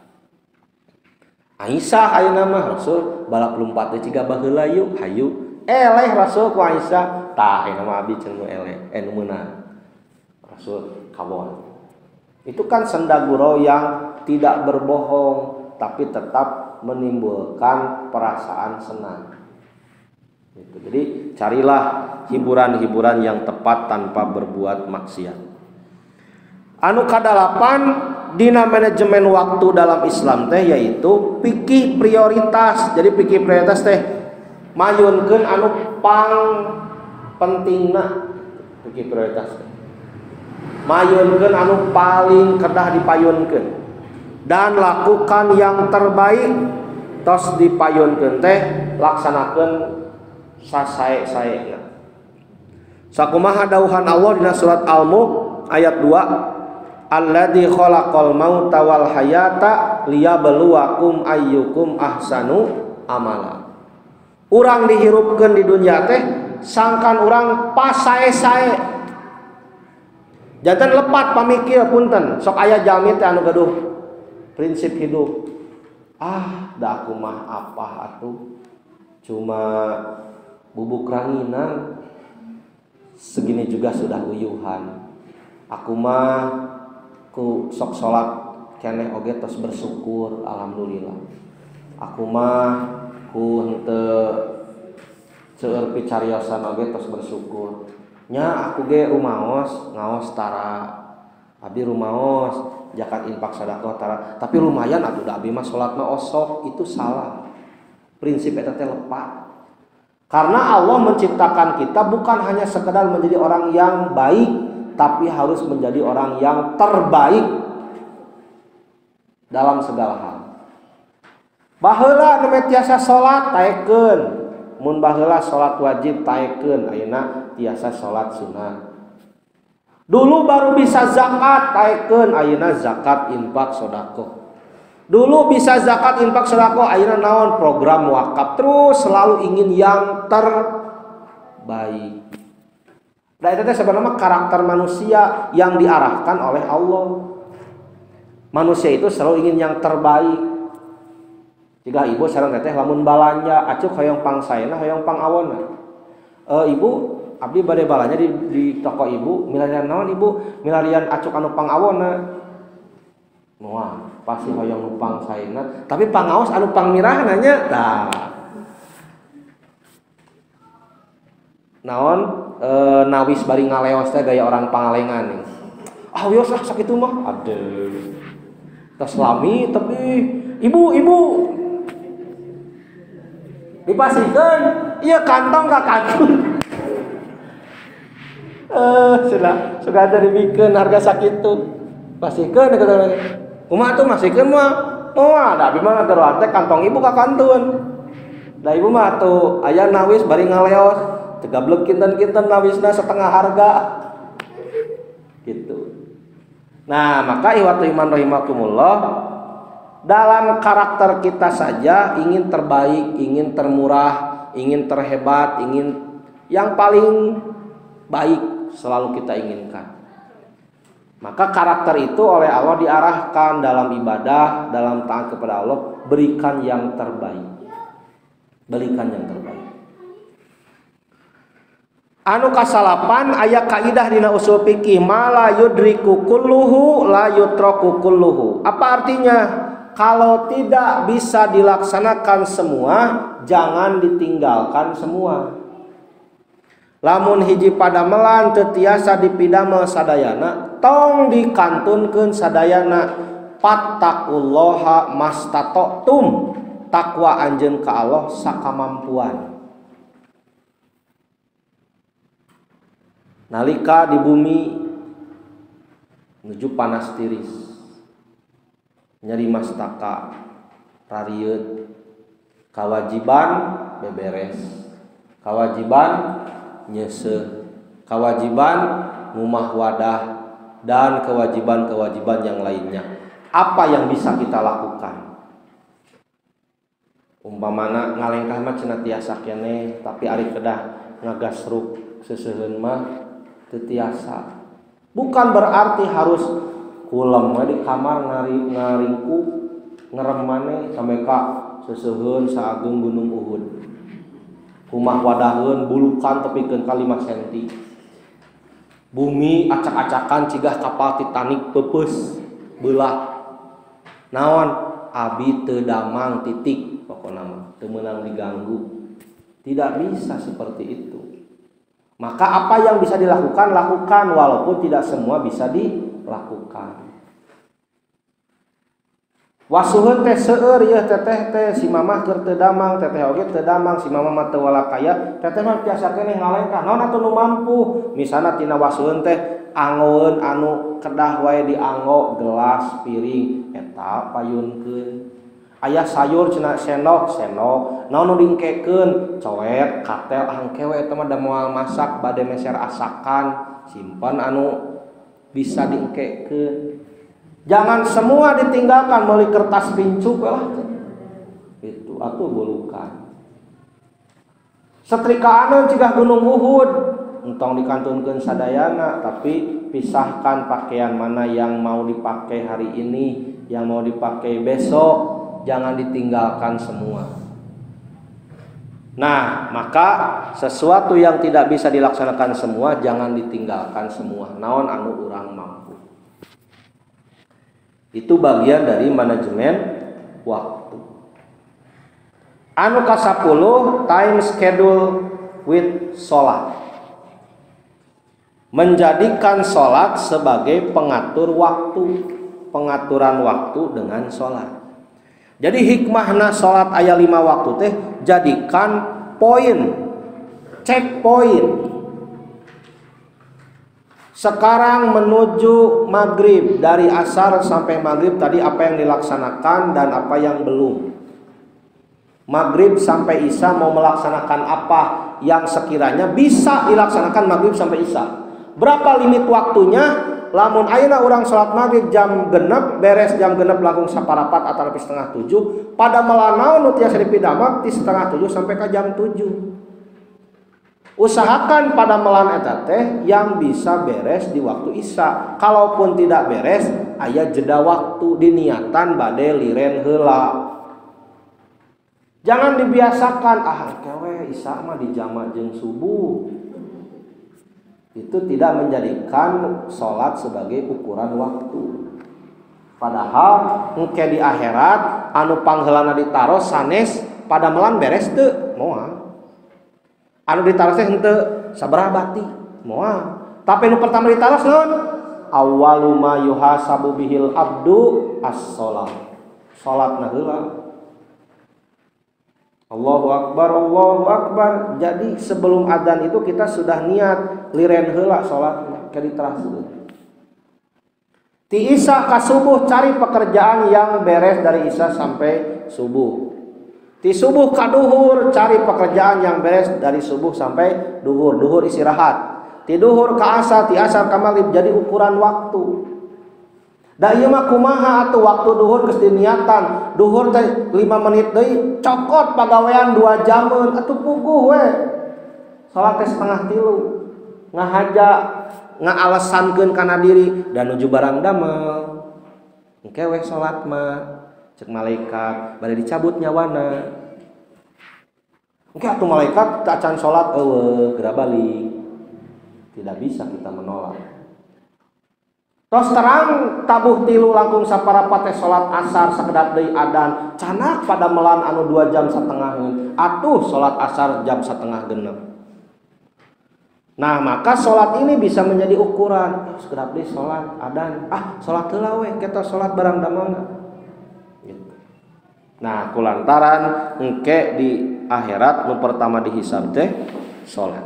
Aisyah ayeuna mah Rasul balap lumpat teh ciga baheula yuk hayu eleh Rasul ku Aisyah tah ayeuna mah abdi cenah eleh nu meunang Rasul kawon. Itu kan senda gurau yang tidak berbohong tapi tetap menimbulkan perasaan senang. Gitu. Jadi carilah hiburan-hiburan yang tepat tanpa berbuat maksiat. Anu kadalapan dina manajemen waktu dalam Islam teh yaitu pikir prioritas. Jadi pikir prioritas teh mayunkeun anu pang pentingna. Pikir prioritas teh mayunkeun anu paling kedah dipayunkeun dan lakukan yang terbaik. Tos dipayunkeun teh laksanakeun sasae-saena. Sakumaha dauhan Allah dina surat Al-Mulk ayat 2, alladzi khalaqal mauta wal hayata liyabluwakum ayyukum ahsanu amala. Urang dihirupkeun di dunia teh sangkan urang pasae-sae. Janten lepat pamikir punten, sok aya jalmi teh anu gaduh prinsip hidup. Ah, da aku mah apa atuh? Cuma bubuk ranginang segini juga sudah uyuhan. Aku mah ku sok salat keneh oge tos bersyukur alhamdulillah. Aku mah ku henteu seueur picariosan oge tos bersyukur. Nya aku ge rumaos ngaos tara. Abi rumaos zakat infak sedekah tara. Tapi lumayan atuh da abi mah salat mah osok, itu salah. Prinsip eta teh lepat. Karena Allah menciptakan kita bukan hanya sekedar menjadi orang yang baik, tapi harus menjadi orang yang terbaik dalam segala hal. Baheula nu tiasa salat taekeun, mun baheula salat wajib taekeun, ayeuna tiasa salat sunat. Dulu baru bisa zakat taekeun, ayeuna zakat infak sedekah. Dulu bisa zakat infak sedekah, ayeuna naon program wakaf, terus selalu ingin yang terbaik. Nah itu sebenarnya karakter manusia yang diarahkan oleh Allah. Manusia itu selalu ingin yang terbaik. Jika ibu sareng teteh lamun balanja acuk hoyong pangsaena hoyong pangawonna. Ibu abdi bade balanja di toko ibu milarian naon ibu? Milarian acuk anu pangawonna. Moal pasti hoyong nu pangsaena, tapi pangaos anu pangmirahna nya tah. Naon nawis bari ngaleos teh gaya orang Pangalengan nih. Ah wios lah sakitu mah. Aduh. Tos lami tapi ibu ibu dipasihkeun ieu kantong ka kantun. Sudah suka ada dibikeun harga sakitu. Pasihkeun kata kumaha tuh masihkeun mah. Moal da abi mah ngageroan teh kantong ibu ka kantun. Da ibu mah tuh aya nawis bari ngaleos. Tegablek kinten-kinten nawisna setengah harga gitu. Nah maka ihwatu iman rahimakumullah, dalam karakter kita saja ingin terbaik, ingin termurah, ingin terhebat, ingin yang paling baik selalu kita inginkan. Maka karakter itu oleh Allah diarahkan dalam ibadah, dalam taat kepada Allah, berikan yang terbaik. Berikan yang terbaik. Anu kasalapan aya kaidah dina usul fikih, mala yudriku kulluhu la yutraku kulluhu. Apa artinya? Kalau tidak bisa dilaksanakan semua, jangan ditinggalkan semua. Lamun hiji padamelan teu tiasa dipidamel sadayana, tong dikantunkeun sadayana. Fattaqullaha mastata'tum, takwa anjeun ka Allah sakamampuan. Nalika di bumi menuju panas tiris, nyeri mastaka, rarieut, kawajiban beberes, kewajiban nyeseh, kewajiban ngumah wadah, dan kewajiban-kewajiban yang lainnya. Apa yang bisa kita lakukan? Umpamana ngalengkah mah cenah tiasa keneh, tapi ari kedah ngagasruk seseuheun mah teu tiasa. Bukan berarti harus kulem we di kamar ngaringkuk. Ngerem maneh sampai ka seseuheun saageng gunung Uhud. Kumah wadaheun bulukan tepikeun ka 5 senti. Bumi acak-acakan cigah kapal Titanic peupeus beulah. Naon abi teu damang titik pokona mah teu meunang diganggu. Tidak bisa seperti itu. Maka apa yang bisa dilakukan, lakukan walaupun tidak semua bisa dilakukan. Wasuheun teh seueur ieu teteh teh si mamah keur teu damang, teteh oge teu damang, si mamah mah teu walakaya, teteh mah biasa keneh ngalengkah. Naon atuh nu mampu? Misalna tina wasuheun teh angoeun anu kedah wae dianggo gelas, piring eta payunkeun. Aya sayur cenah sendok, sendok. Naon nu dingkekeun? Coet, katel, angke we eta mah da moal masak bade meser asakan, simpen anu bisa diengkekeun. Jangan semua ditinggalkan meuli kertas pincuk lah. Itu atuh bulukan. Setrikaaneun cigah gunung Uhud, entong dikantunkeun sadayana, tapi pisahkan pakaian mana yang mau dipakai hari ini, yang mau dipakai besok, jangan ditinggalkan semua. Nah, maka sesuatu yang tidak bisa dilaksanakan semua jangan ditinggalkan semua. Naon anu urang mampu. Itu bagian dari manajemen waktu. Anu ka-10, time schedule with sholat. Menjadikan sholat sebagai pengatur waktu, pengaturan waktu dengan sholat. Jadi hikmahna sholat aya 5 waktu teh jadikan poin, checkpoint. Sekarang menuju maghrib, dari asar sampai maghrib tadi apa yang dilaksanakan dan apa yang belum. Maghrib sampai isya mau melaksanakan apa yang sekiranya bisa dilaksanakan maghrib sampai isya. Berapa limit waktunya? Lamun ayeuna urang salat maghrib jam genep, beres jam genep langkung saparapat atau lebih setengah tujuh, pada melanaon nu tiasa dipidamel ti setengah tujuh sampai ke jam 7. Usahakan pada melan eta teh yang bisa beres di waktu isya. Kalaupun tidak beres, aya jeda waktu diniatan bade liren heula. Jangan dibiasakan ah kewe isya mah dijama jeung subuh. Itu tidak menjadikan sholat sebagai ukuran waktu. Padahal engke di akhirat anu pangheulana ditaros sanes pada melan beres teu moal. Anu ditaros teh henteu sabaraha bati moal. Tapi nu pertama ditaros naon? Awwalu ma yuhasabu bihil abdu as-shalah. Salatna heula. Allahu akbar, Allahu akbar. Jadi sebelum adzan itu kita sudah niat liren heula salat ke diteraskeun. Ti isya ka subuh cari pekerjaan yang beres dari isya sampai subuh. Ti subuh ka duhur cari pekerjaan yang beres dari subuh sampai duhur. Duhur istirahat. Ti duhur ka asar, ti asar ka maghrib, jadi ukuran waktu. Da ieu mah kumaha atuh waktu duhur geus diniatan. Duhur teh 5 menit deui cokot pagawean 2 jameun atuh puguh we. Salat teh setengah tilu. Ngahaja ngaalesankeun kana diri dan nuju barang damel. Engke we salat mah cek malaikat bade dicabut nyawana. Engke atuh malaikat tak acan salat eueuh geura balik. Tidak bisa kita menolak. Tos terang tabuh tilu langkung saparapat teh salat asar sakedap deui adan canak pada melan anu 2 jam setengah atuh salat asar jam setengah genep. Nah maka salat ini bisa menjadi ukuran. Sakedap deui salat adan, ah salat heula we kita salat barang damelna gitu. Nah kulantaran engke di akhirat nu pertama dihisab teh salat.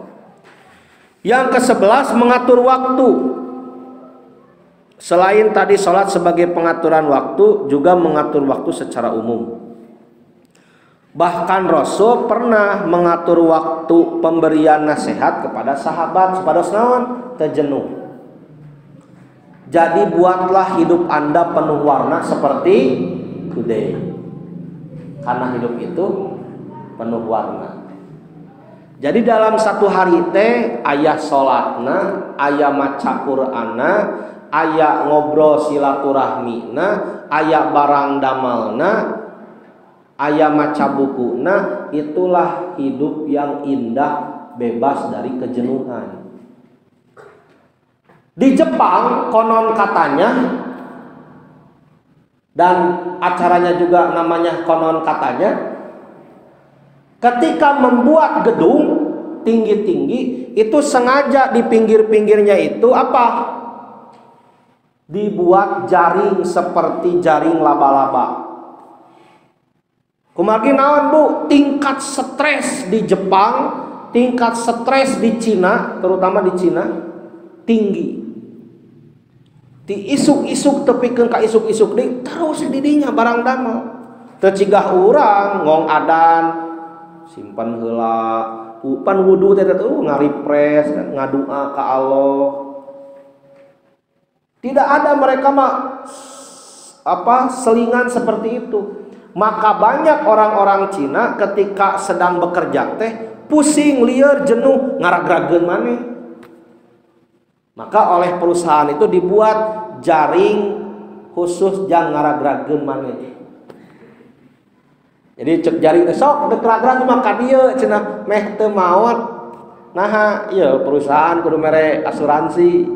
Yang ke-11 mengatur waktu. Selain tadi sholat sebagai pengaturan waktu, juga mengatur waktu secara umum. Bahkan Rasul pernah mengatur waktu pemberian nasihat kepada sahabat supados naon teu jenuh. Jadi buatlah hidup Anda penuh warna seperti today. Karena hidup itu penuh warna. Jadi dalam satu hari teh aya salatna, aya maca Qur'anna, aya ngobrol silaturahmina, aya barang damelna, aya maca bukuna, itulah hidup yang indah, bebas dari kejenuhan. Di Jepang konon katanya, dan acaranya juga namanya konon katanya, ketika membuat gedung tinggi-tinggi itu sengaja di pinggir-pinggirnya itu apa? Dibuat jaring seperti jaring laba-laba. Kumargi naon Bu? Tingkat stres di Jepang, tingkat stres di Cina, terutama di Cina, tinggi. Di isuk-isuk tepikeun ka isuk-isuk deui terus di dinya barang damel. Teu cigah urang ngong adan simpan heula, pan wudu teh teh ngaripres, ngadua ka Allah. Tidak ada mereka mah apa selingan seperti itu. Maka banyak orang-orang Cina ketika sedang bekerja teh pusing, liar, jenuh, ngaragrageun maneh. Maka oleh perusahaan itu dibuat jaring khusus jang ngaragrageun maneh. Jadi cek jaring teh sok dek ragrag mah ka dieu cenah meh teu maot. Naha ieu perusahaan kudu mere asuransi.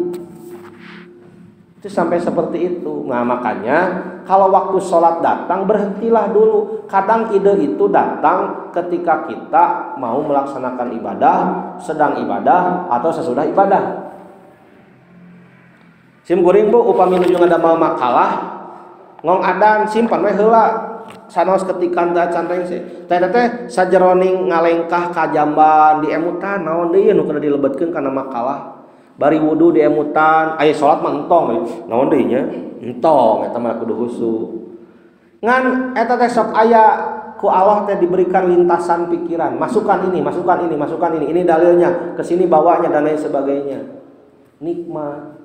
Itu sampai seperti itu. Nah makanya kalau waktu sholat datang berhentilah dulu. Kadang ide itu datang ketika kita mau melaksanakan ibadah, sedang ibadah atau sesudah ibadah. Sim kuring Bu upami nuju ngadamel makalah ngong adan simpan we heula sanaos ketikan teh can rengse. Teh teh sajeroning ngalengkah ka jamban diemutan naon deui nu kudu dilebetkeun kana makalah. Bari wudu diemutan, aya salat mah entong naon deui nya? Entong eta mah kudu khusyuk. Ngan eta teh sok aya ku Allah teh diberikan lintasan pikiran, masukkan ini, masukkan ini, masukkan ini dalilnya, ke sini bawanya dan lain sebagainya. Nikmat.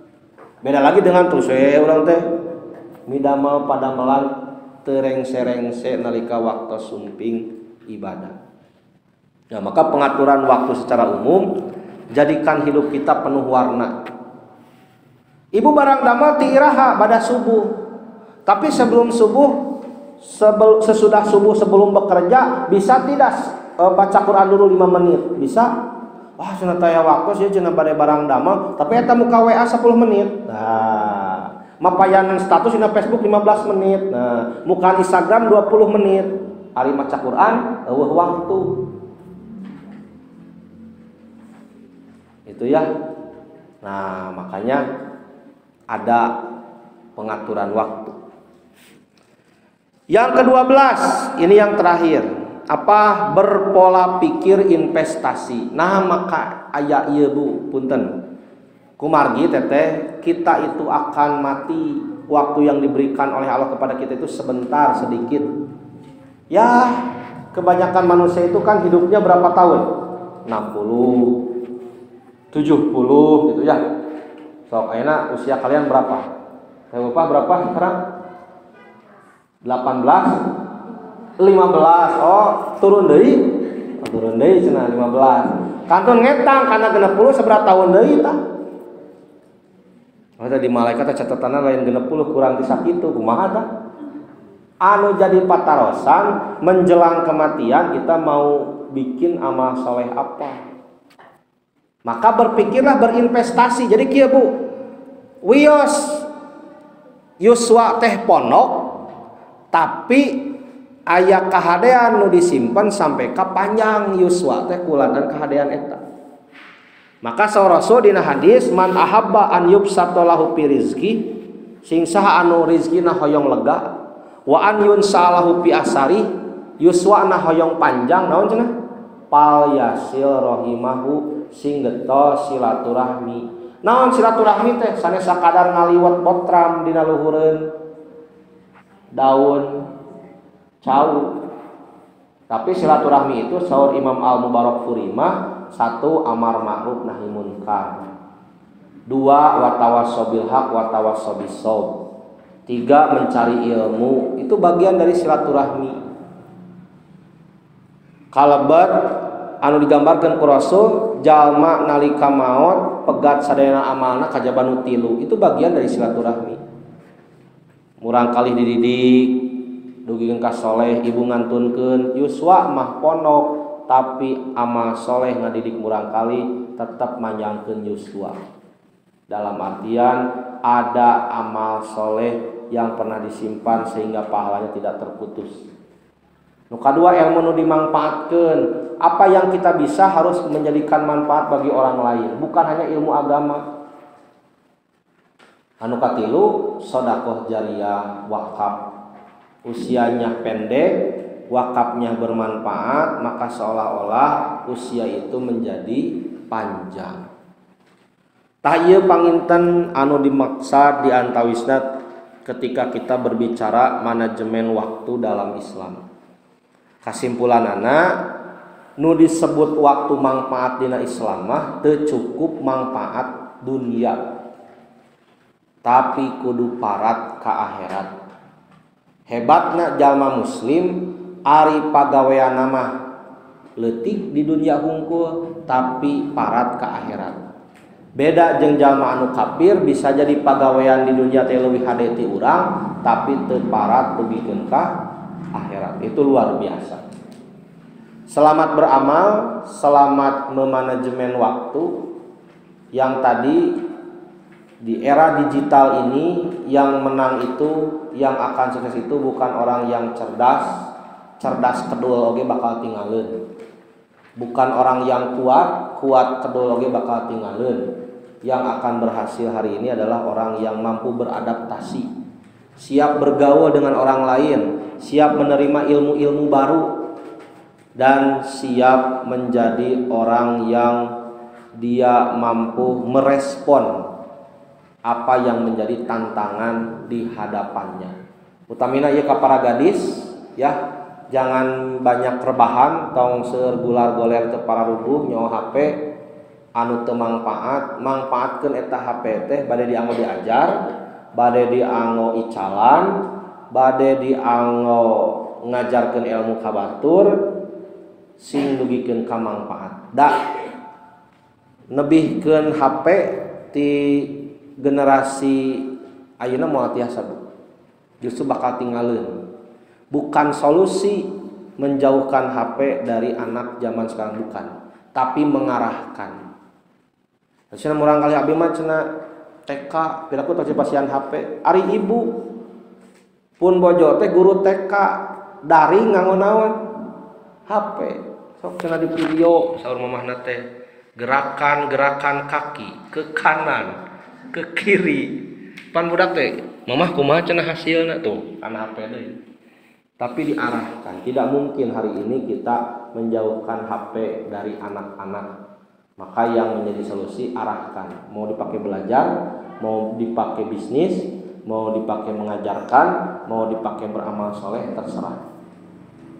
Beda lagi dengan terus we urang teh midamel padamelan teu rengse-rengse nalika waktu sumping ibadah. Nah, maka pengaturan waktu secara umum jadikan hidup kita penuh warna. Ibu barang damel ti iraha pada subuh. Tapi sebelum subuh, sesudah subuh sebelum bekerja bisa tidak baca Quran dulu 5 menit? Bisa? Wah, cenah taya waktu sih cenah bade barang damel, tapi eta muka WA 10 menit. Nah, mapayanan status dina Facebook 15 menit. Nah, muka Instagram 20 menit. Ari maca Quran eueuh waktu. Itu ya. Nah, makanya ada pengaturan waktu. Yang ke-12, ini yang terakhir. Apa? Berpola pikir investasi. Nah, maka aya ieu Bu, punten. Kumargi teteh, kita itu akan mati. Waktu yang diberikan oleh Allah kepada kita itu sebentar, sedikit. Ya, kebanyakan manusia itu kan hidupnya berapa tahun? 60, 70 gitu ya. Sok ayeuna usia kalian berapa? Saya lupa berapa sekarang? 18, 15. Oh, turun deui. Oh, turun deui cenah 15. Kantun ngetang kana 60 sabaraha tahun deui tah? Oh, tadi malaikat teh catatanna lain 60 kurang ti sakitu kumaha tah? Anu jadi patarosan menjelang kematian kita mau bikin amal soleh apa? Maka berpikirlah berinvestasi. Jadi kieu Bu, wios yuswa teh pondok tapi aya kahadean nu disimpan sampai ka panjang yuswa teh kulantaran kahadean eta. Maka saur Rasul dina hadis man ahabba an yubsata lahu fi rizqi, sing saha anu rizkina hoyong lega, wa an yunsalahu fi asari, yuswana hoyong panjang naon cenah? Pal yasil rahimahu, sing geto silaturahmi. Naon silaturahmi teh? Sanes sakadar ngaliwet botram dina luhureun daun cau. Tapi silaturahmi itu saur Imam Al-Mubarak Furimah, 1 amar ma'ruf nahi munkar, 2 watawassabil haq watawassabil shab, 3 mencari ilmu, itu bagian dari silaturahmi. Kalebet Anu digambarkan ku Rasul jalma nalika maot pegat sadayana amalna kajaba nu tilu, itu bagian dari silaturahmi. Murang kalih dididik dugikeun ka soleh, ibu ngantunkeun yuswa mah pondok tapi amal soleh ngadidik murangkalih tetap manjangkeun yuswa. Dalam artian ada amal soleh yang pernah disimpan sehingga pahalanya tidak terputus. Nu kadua ilmu nu dimangfaatkeun, apa yang kita bisa harus menjadikan manfaat bagi orang lain, bukan hanya ilmu agama. Anu katilu sedekah jariah, wakaf. Usianya pendek, wakafnya bermanfaat, maka seolah-olah usia itu menjadi panjang. Tah ieu panginten anu dimaksad di antawisna ketika kita berbicara manajemen waktu dalam Islam. Kasimpulanana nu disebut waktu manfaat dina Islam mah teu cukup manfaat dunia, tapi kudu parat ka akhirat. Hebatna jalma muslim ari pagaweanna mah leutik di dunia hungkul tapi parat ka akhirat. Beda jeung jalma anu kafir bisa jadi pagawean di dunia teh leuwih hade ti urang tapi teu parat dugikeun ka akhirat. Itu luar biasa. Selamat beramal, selamat memanajemen waktu. Yang tadi di era digital ini yang menang itu, yang akan sukses itu bukan orang yang cerdas, cerdas kedul oge bakal tinggalin. Bukan orang yang kuat, kuat kedul oge bakal tinggalin. Yang akan berhasil hari ini adalah orang yang mampu beradaptasi, siap bergaul dengan orang lain, siap menerima ilmu-ilmu baru, dan siap menjadi orang yang dia mampu merespon apa yang menjadi tantangan di hadapannya. Utamina ieu ka para gadis ya, jangan banyak rebahan, tong seueur gular goler teu pararuguh nyawa HP anu teu mangpaat, mangpaatkeun eta HP teh bade dianggo diajar, bade dianggo icalan, bade dianggo ngajarkeun ilmu ka batur, sing dugikeun ka mangpaat. Da nebihkeun HP ti generasi ayeuna moal tiasa Bu. Justru bakal tinggalin. Bukan solusi menjauhkan HP dari anak zaman sekarang, bukan, tapi mengarahkan. Cenah murang kali abi mah cenah TK piraku tos pasian HP. Ari ibu pun bojo teh guru TK daring nganggo naon? HP. Sok cenah di video saur mamahna teh gerakan-gerakan kaki ke kanan, ke kiri. Pan budak teh mamah kumaha cenah hasilna tuh kana HP deui. Tapi diarahkan. Tidak mungkin hari ini kita menjauhkan HP dari anak-anak. Maka yang menjadi solusi arahkan. Mau dipakai belajar, mau dipakai bisnis, mau dipakai mengajarkan, mau dipakai beramal soleh, terserah.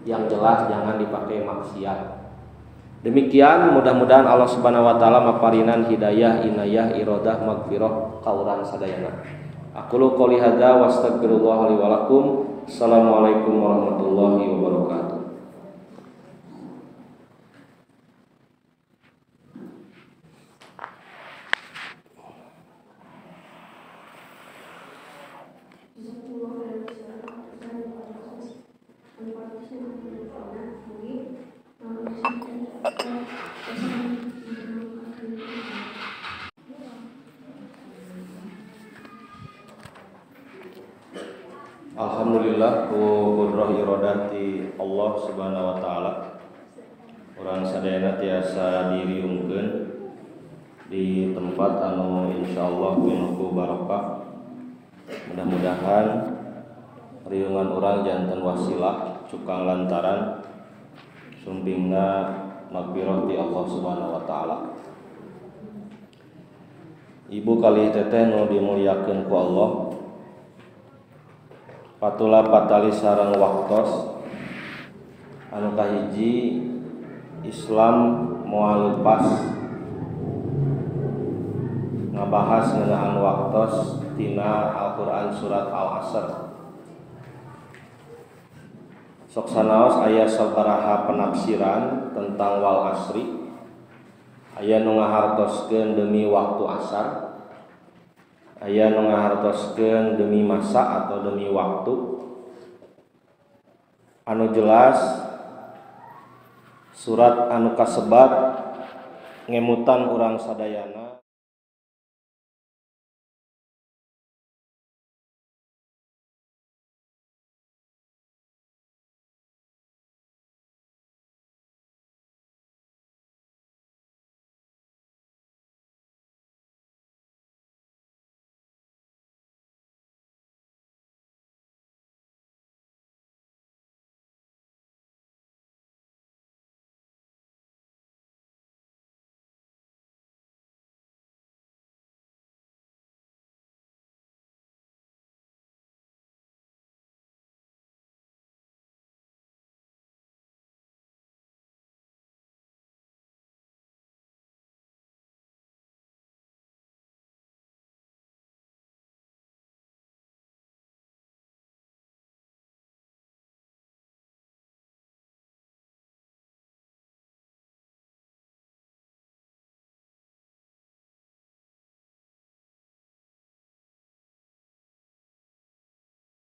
Yang jelas jangan dipakai maksiat. Demikian, mudah-mudahan Allah Subhanahu wa taala maparinan hidayah, inayah, iradah, magfirah ka urang sadayana. Aqulu qouli hadza wa astaghfirullah li wa lakum. Assalamualaikum warahmatullahi wabarakatuh. Alhamdulillah ku qudrah iradati Allah Subhanahu wa taala. Urang sadayana tiasa diriungkeun di tempat anu insyaallah penuh ku barokah. Mudah-mudahan riungan urang janten wasilah cukang lantaran sumpingna magfirah ti Allah Subhanahu wa taala. Ibu kali teteh nu dimuliakeun ku Allah. Patula patali sareng waktos anu kahiji Islam moal lepas ngabahas ngeunaan waktos tina Al-Qur'an surat Al-Asr. Sok sanaos aya sabaraha penafsiran tentang wal asri. Aya nu ngahartoskeun demi waktu asar, aya nu ngahartoskeun demi masa atau demi waktu. Anu jelas surat anu kasebat ngemutan urang sadayana.